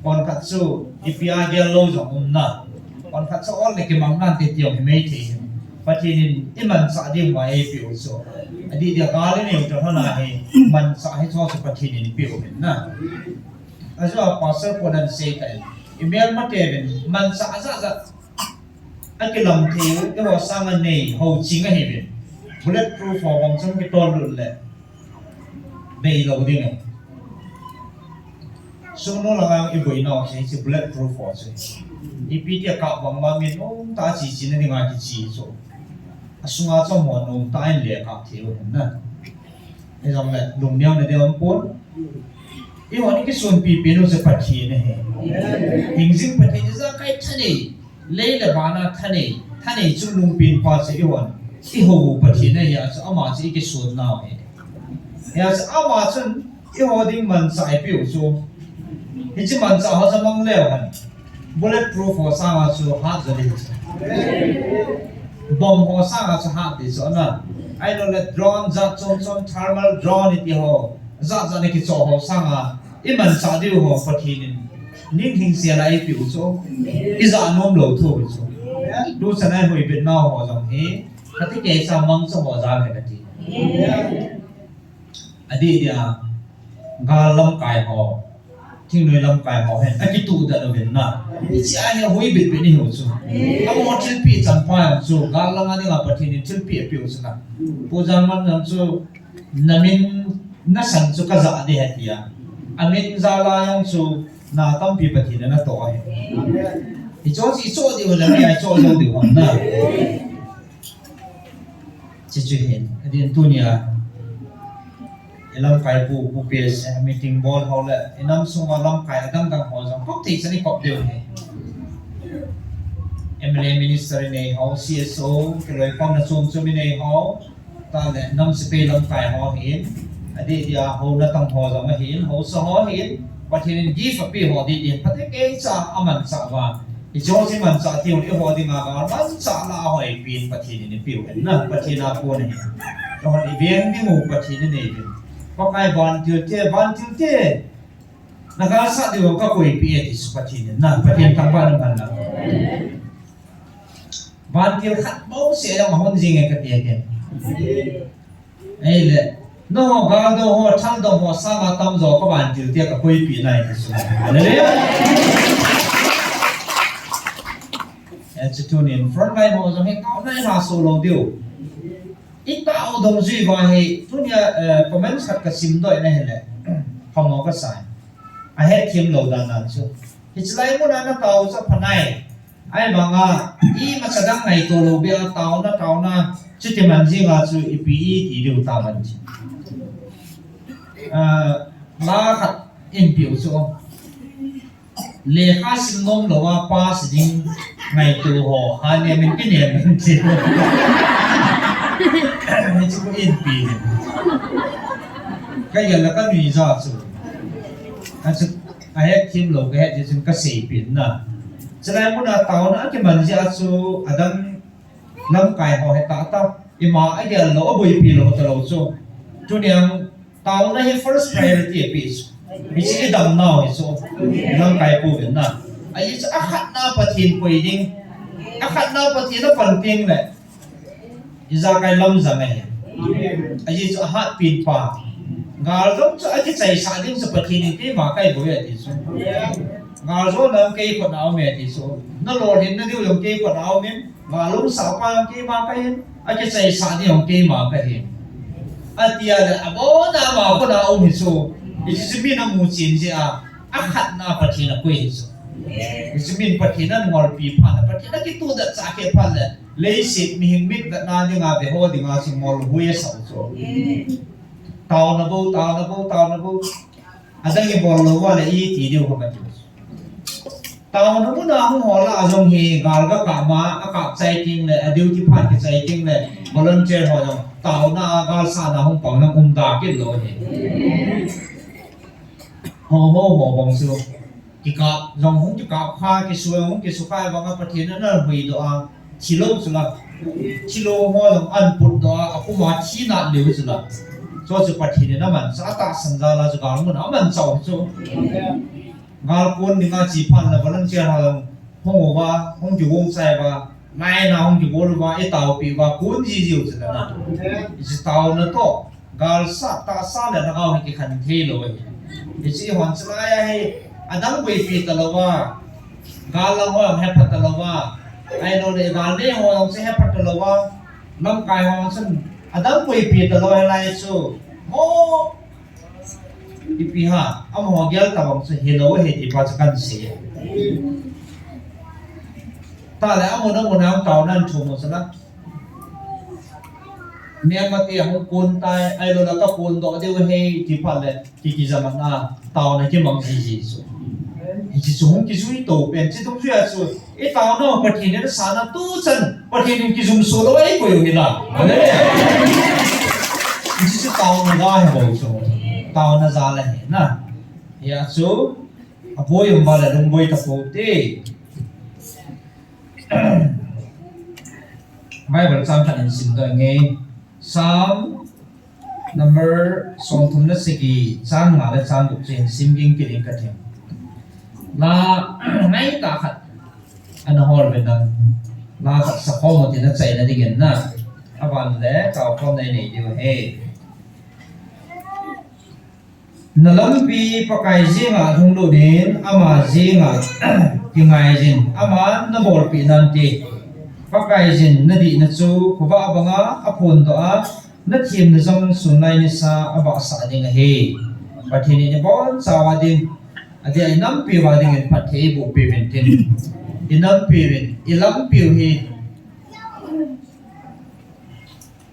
Konkhat chu ipi a gel lou jong um na. Konkhat chu ol le kimang nan ti tiong hi mei thei hin. Pathen in i mansah ding ma eipeh u chu. Adeh dia gal i nei u ta hon a hi mansah hi chu chu Pathen in peh u hin na. Ajeh a pastor pon an sei ta in. I mel ma te vin mansah a ja ja. A kilam thei u, eiho sanga nei, ho ching ahi ve. Bullet proof ho bang chun kitol lut le. Bei lou ding e. Sungnu langa i boina u chu hiche bullet proof ho chu. Ipi tia kap bang ma min um ta chi chi na dinga kichi chu. A sunga chu mo nung ta in le kap thei u hin na. Ijong le, lungneo na ding um pon. Eiho ni kisunpi pen u chu Pathen ahi. Hingjing Pathen ijakai thanei. Lei le van a thanei, thanei chungnung pen pa chu eihon, ihou u Pathen ahi a chu ama chu i kisun nau ahi. Hia chu ama chun eiho ding mansah eipeh u chu. Hiche mansah ho chu mang leu hen. Bullet proof ho sanga chu hat jo ding chu. Bomb ho sanga chu hat ding chu na. Ahilou le drone jat chom chom thermal drone iti ho. Jat jat na kichoh ho sanga. I mansah diu ho Pathen in ning hing sia la eipeh u chu. I ja nom lou thu u chu. Tu chan a i hoibit nau ho jong hi. Kati kei cha mangcha ho jang hi kati. Adeh dia gal lamkai ho. Thingnoi lamkai ho hen. Akituh dan uvin na. Hiche a hi hoibit bit ni u chu. Amo thilpeh chan pa jong chu. Gal langa dinga Pathen in thilpeh apeh u chu na. Pu Jan Man jong chu. Na min na san chu ka ja ding ahi tia. A min ja lai jong chu na tampi Pathen in ana toh ahi. I cho chi cho diu le mi ai cho jou diu ham na. Chi chu hin, adin tunia. I lamkai pu, pu P S, meeting bol ho le, i nam sunga lamkai adang dang ho jong, kop thei chan i kop diu ahi. M L A minister i nei ho, C S O, kiloi pamna chom chom i nei ho, Tale, nam sepai lamkai ho hin, adeh dia, houna tang ho jong ahin, haosa ho hin, Pathen in gift apeh ho ding din, Pathen kei cha amanchah uva. Hiche ho chu manchah tiu, eiho dinga manchah lah a hoipen Pathen in eipeh u ahin na, Pathen a kon ahin. Eiho i veng ding u Pathen in eipeh. Pakai vantil te, vantil te. Na galsat diu ka koipeh e ti chu Pathen in na, Pathen thangvah in umhen lang. Vantil khat bou seh jong ahon jing e kati e. Ahile, nangho galdong ho, thaldong ho sanga tamjo ka vantil tia ka koipeh nai ti chu. Hallelujah. Eh, chu tunin frontline ho jong hi taona i lhaso lou diu. I tao dong jui uva hi, tunia, eh, comment khat ka simdoh in ahile, phamo ka sa e. Ahetthem lou dan a chu. Hiche lai muna na tao chu apha nai. Ahivanga, imacha dang ngaito lou beh a taona, taona, chuti man jing a chu ipi iti diu tam ahi. Ah, la khat in piu chu. Lekha sim nom lou a pass ding ngaito ho, ha nem in kinem in ti. Hichu ko in pi hin. Ka gel la ka nui ja chu. Achu, ahet thim lou ka het ji chun ka sei pin na. Chulai muna taona akiman jia chu adang lamkai ho hi tata. Ima agel lou, aboipi lou talou chu. Tuniang taona hi first priority api chu. Hichu idam nau hi chu. Lamkai pu vin na. Ahi chu akhatna Pathen koi ding. Akhatna Pathen apan ting le. Ijakai lamjang ahi. Ahi chu ahat pin pa. Gal jong chu akichaisah ding chu Pathen in keima kaibol e ti chu. Gal jong nang kei khut na um e ti chu. Na lolhinna diu jong kei khut na um in. Gal umsah pa jong keima kahin. Akichaisah ding jong keima kahin. Atia le abona ama khut na um hi chu. Hichu chu min amu chin jia. Akhatna Pathen akoi hi chu. Hichu min Pathen angolpi phat na Pathen akituh da cha ke phat le. Leiset mihing mit vetna dinga, veho dinga chu ngol hui asah chu. Taona bou, taona bou, taona bou. Adang ibol lou va le iti diu ham ati. Taona muna hung hol a jong hi gal ga kap ma, akap chai ting le, a duty phat kichai ting le, volunteer ho jong taona a gal sahna hung pang nang um da kit lou hi. Ho, ho, ho, bang chu. Kikap, jong hung kikap kha, kisua, hung kisukha, banga Pathen ana huhdoh a, thilou chu la. Thilou ho jong an putdoh a, akuma thina leu chu la. Chu chu Pathen in amanchah tahsan jal a chu gal mun amanchah chu. Gal kon dinga chi phat la volunteer ho jong hung uva, hung kigong chai uva, naina hung kibol uva, itaopi uva, kon ji jiu chu la na. Hichu taona toh. Gal sah, tahsa le lhagao hi kikhen thei lou ahi. Hichu ihon chulai a hi, adang boipi talou va. Gal lang ho jong hepha talou va. Ahilou le gal nei ho jong chu hepha talou va. Lamkai ho jong chun, adang boipi talou hilai chu. Mo, ipi ham, amaho gel tabang chu hilou ahi ti pa chu kan sei. Tale amun amun a taona thu mo chu la. Myanmar te ahung kon tai, ahilou le ka kondoh diu ahi, ti phat le, ki, kijam a, taona kimang jiji chu. Hichu hung kijui to pen, chi tung jui a chu, i taona Pathen in asahna tuchan, Pathen in kijum soh lou eikoi u hi la. Amen. Hichu taona ga hi bou chu, taona jal ahi na. Hia chu, aboi um va le lungboi ta pou te. Bible chang khat in simdoh inge. Psalm number somthum le sagi, chang nga le chang gup chu hin sim ging kit inge kati. La ngaitah khat ana hol ve nang. La khat sakhom u tin achaina dingin na. Aban le taokhom nei nei diu ahi. Na lampi Pakai jenga lhunglut in, ama jenga kingai jin, aman nabolpeh nante. Pakai jin nadihna chu khovah banga aphondoh a, nathemna jong sunlai nisa abahsah ding ahi. Pathen in ibonchauva ding, adeh a inampiuva dingin phatthei eiboh peh uvin tin. Inampiu vin, ilampiu hi.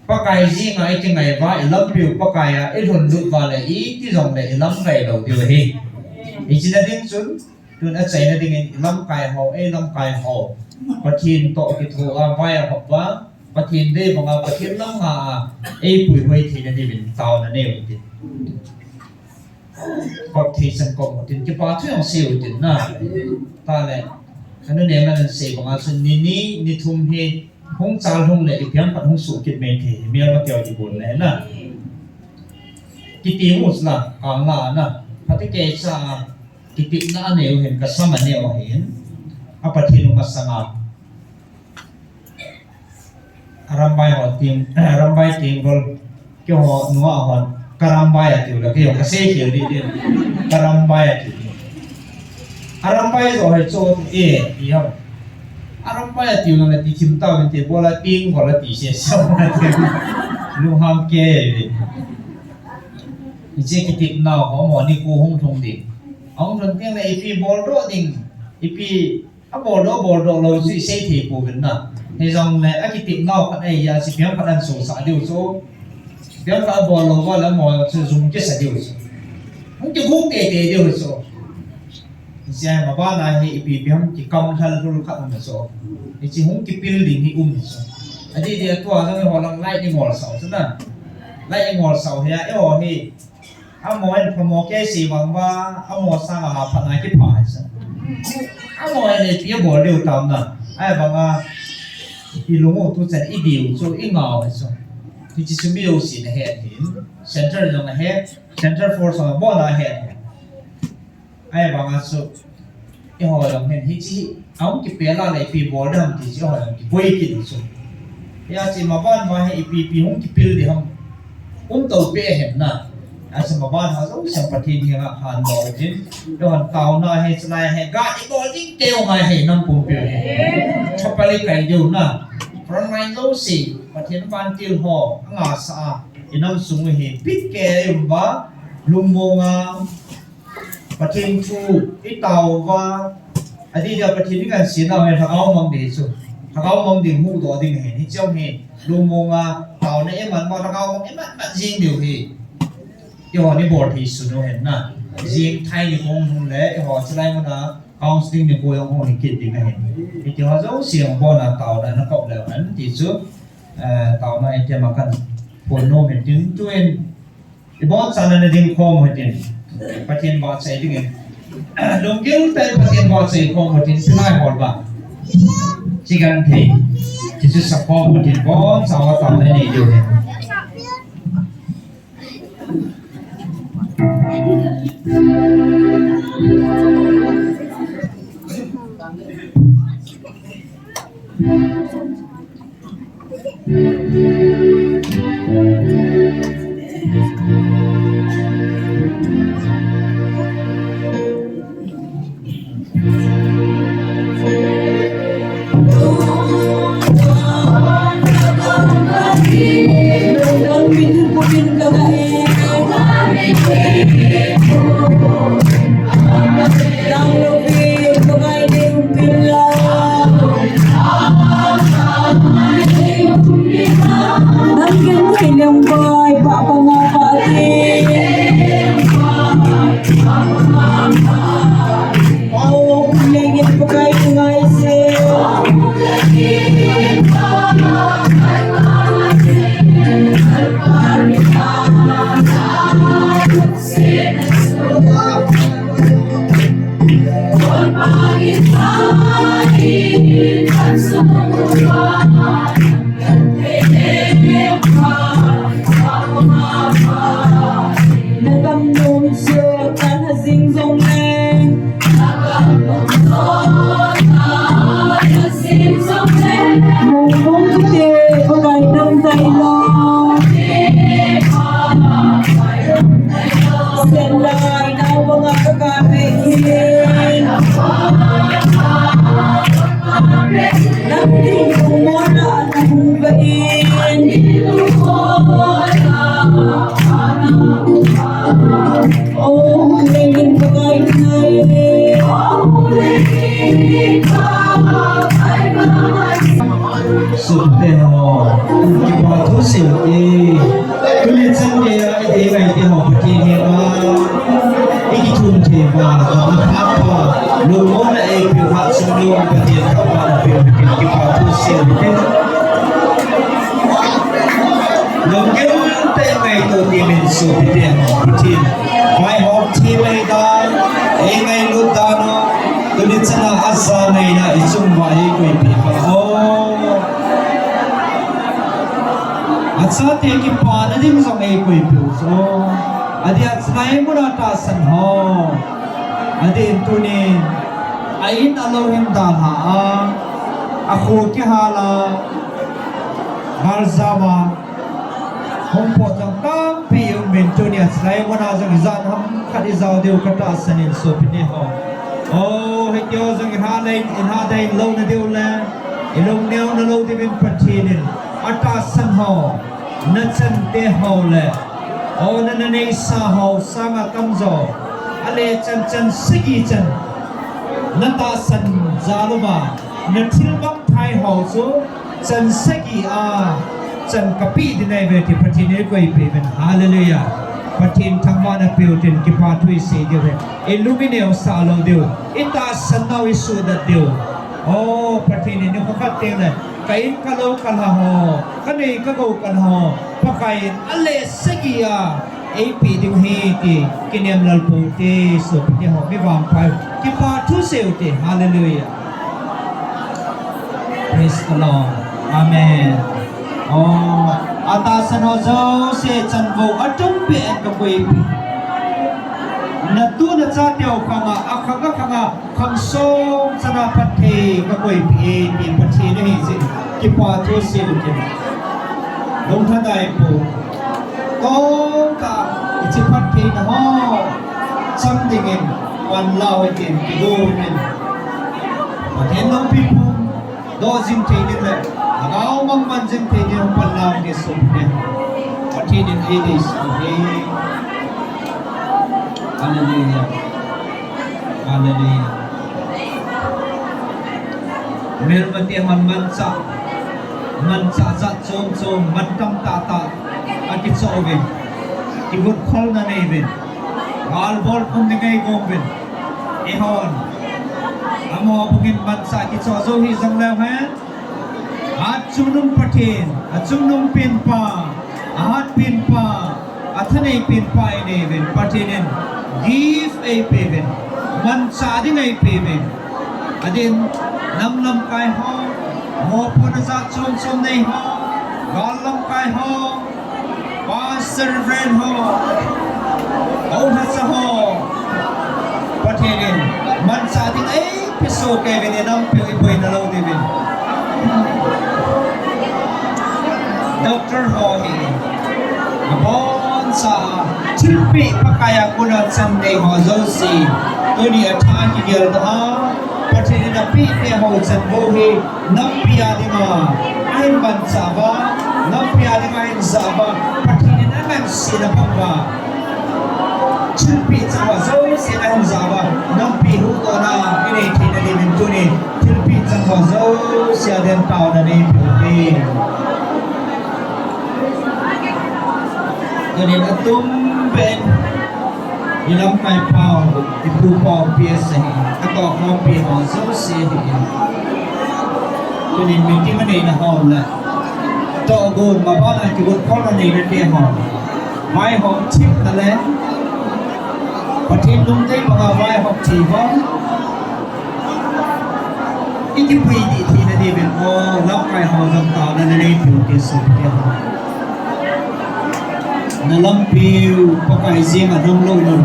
Pakai jenga ikingai uva, ilampiu Pakai a ilhunlut uva le, iti jongle ilamkai lou diu ahi. Hiche na ding chun, tun achaina dingin ilamkai ho, eilamkai ho. Pathen toh kithoa vai ahop uva, Pathen dei banga, Pathen lam nga a, eipuihoi theina diuvin taona neiu hite. Baptism kom utin, kipa thu jong seiu tin na. Tale, kanu neman asei banga chun ni ni, ni thum hi, hung chal lhung le, ipi ham khat hung soh kit mai thei, mial ma keu ti bol le na. Kiti mu sla, kang la na. Phatecha, kitepna aneiu hin, kasam aneiu hin. A Pathen u masanga. Arambai ho ting, Arambai ting bol, keiho nunga hon, Karambai atiu le, keiho kasei khel ding ding, Karambai atiu. Arambai jo hai cho e, ti ham. Arambai atiu le, ti thim tau, ti bol a ting bol a ti se, sa ma ti. Lungham kei. Hiche kitepnau ho, mo ni ko hung thung ding. Hung thung ding le, ipi boldoh ding, ipi Aboldoh, boldoh lou chu isei thei pouvin na. Hijongle akitepnau khat ahi a, ipi ham khat ahin sosah diu chu. Ipi ham khat abol lou uva le amaho chu jum kisa diu chu. Hung kigong teitei diu chu. Hiche hi mabana hi ipi ipi ham kikam lhal lhul khat um chu. Hiche hung kipil ding hi um chu. Adeh deh tua jong eiho lang light ingol sao chu na. Light ingol sao hi a, eiho hi. Amaho in phamo kei sei vang uva, amaho sanga ha phatna kipha hi chu. Amaho in ipi abol diu tam na. Ahivanga, ilung u tuchan idiu chu, ingau hi chu. Hiche chu mi jousen ahet hi. Central jong ahet, Central Force jong abol ahet hi. Ahivanga chu, eiho jong hin hiche, ahung kipel a le ipi bol ding ham ti chu, eiho jong kiboi kit chu. Hijeh chun maban ma hi ipi ipi hung kipel ding ham. Um to pe hen na. Achu maban ha jouse Pathen henga hanbol tin. Eiho taona hi chulai hi ga ibol ding teu ngai hi nam pumpi hi. Chapali kai diu na. Frontline jouse, Pathen vantil ho, anga sa a. Inam sung hi, pit ke um uva, lungmong a, Pathen thu i tao uva, adeh deh a Pathen i ngansena uva, lhagao mang ding chu. Lhagao mang ding, huhdoh ding ahi. Hiche jong hi, lungmong a, taona iman uva, lhagao mang iman iman jing diu hi. Eiho ni bol thei sun u hen na. Jing thei ni kong hung le, eiho chulai mun a, counseling ni kong hung hi kit ding ahi. Hiti ho jouse jong bon a taona na kop leu hen ti chu, eh, taona i tia ma kan pon nom in tin tuin. Ibon chan a na ding khom u hitin. Pathen vahchoi dingin. Lunggil tah in Pathen vahchoi khom u hitin, pilai hol ba. Chigan thei. Jesu sa khom u hitin, bon chawa tam na nei diu hin. Sopite ho, kipa thu seiu hite. Tuni chan geiya i dei ngai te ho Pathen henga i kithum thei uva, na pha pha, lungmonna eipeu phat sung lou Pathen thangvahna peuh, kipa thu seiu hite. Lunggil tah in ngaito temin sopite ho, Pathen vaihom them dan, eingailut dan u, tuni chan a aja ngaina i chung uva eikoipeh pha o. Achate kipana ding jong eikoipeh u chu. Adeh a chulai muna tahsan ho. Adeh in tunin a in a lou hin dalha a, akho kihal a, gal jao a, hung pot jong tampi um in tunia chulai muna jong ijat ham khat ijao diu katahsan in sopite ho. O, hiti ho jong ilha lei, ilha dei louna diu le, ilung neona lou diuvin Pathen in atahsan ho, nachan te ho le, o, na, naneisa ho sanga tamjo, ale chan chan sagi chan, natahsan jal uva, nathilbang thai ho chu, chan sagi a, chan kapeh ding ahiuve ti Pathen in eikoipeh uvin. Hallelujah. Pathen thangvahna peuh tin kipa thu isei diu ahi. Ilung ineosah lou diu. Itahsan nau isuhdat diu. O, Pathen in nikho khat teng le Ka in ka lou ka lha ho, ka nei ka gou ka lha ho, Pakai in a leh sagi a eipe ding ahi ti kinem lel pou te, sopite ho, mi vangpha u, kipa thu sei u te. Hallelujah. Praise the Lord. Amen. Oh, atahsan ho jouse chanvou atum pen ka koipeh. Natu nachate ho khang a, akhang akhang a, khang som chana phatthei ka koipeh e, ti Pathen ahi jeh in, kipa thu sei u te. Lungtha dai pou. Tongtah, hiche phattheina ho chang dingin, pan lau hitin, kigo hitin. Pathen lampi pum doh jing thei ding le, lhagao mangman jing thei ding pan lau hitin, sopite. Pathen in eidei sah e. Hallelujah. Hallelujah. Melmate hon manchah, manchah jat chom chom, mantam tah tah akichoh uvin, kigot kholna nei uvin, gal bol khom ding eigong uvin. Eihon amaho bangin manchah kichoh jou hih jong leu hen, Achungnung Pathen, achungnung penpa, ahatpenpa, athanei penpa inei uvin, Pathen in gift eipeuvin, manchah ding eipeuvin. Adin, nam lamkai ho, mopohna jat chom chom nei ho, gal lamkai ho, Pastor, Reverend ho, houhasa ho, Pathen in manchah ding eipe sohkei uvin, inampiu iboina lou diuvin. Doctor ho hi, aboncha thilpeh Pakai a kona chan nei ho jouse, tuni a tha kigel ta a, Pathen in apehte ho chanvou hi, nampi a dinga ahin manchah uva, nampi a dinga ahin jah uva, Pathen in angansena bang uva, thilpeh chang ho jouse ahin jah uva, nampi huhdohna inei theina diuvin tuni thilpeh chang ho jouse a din taona neipeh uve. Tunin atum pen, ilamkai pau, ipu pau P S ahi, katoh khompi ho jouse ahi. Tunin meeting aneina ho le, tohgon, maban a kigot kholna neina te ho, vaihom themna le Pathen lungdei banga vaihom thei ho, ikipui dih theina diuvin, o lamkai ho jong taona nanei peh ute, sopite ho. Nalampiu Pakai jenga nang lou lou,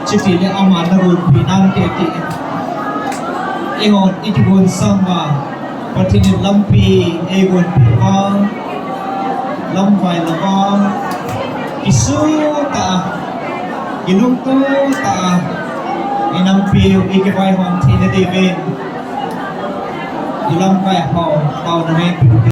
chutile ama nagonpi nante ti. Eihon ikigon sang uva, Pathen in lampi eigonpeh uva, lamvai louva, kisuh tah a, kilungto tah a, inampiu ikivaihom theina diuvin, ilamkai ho taona neipeh ute.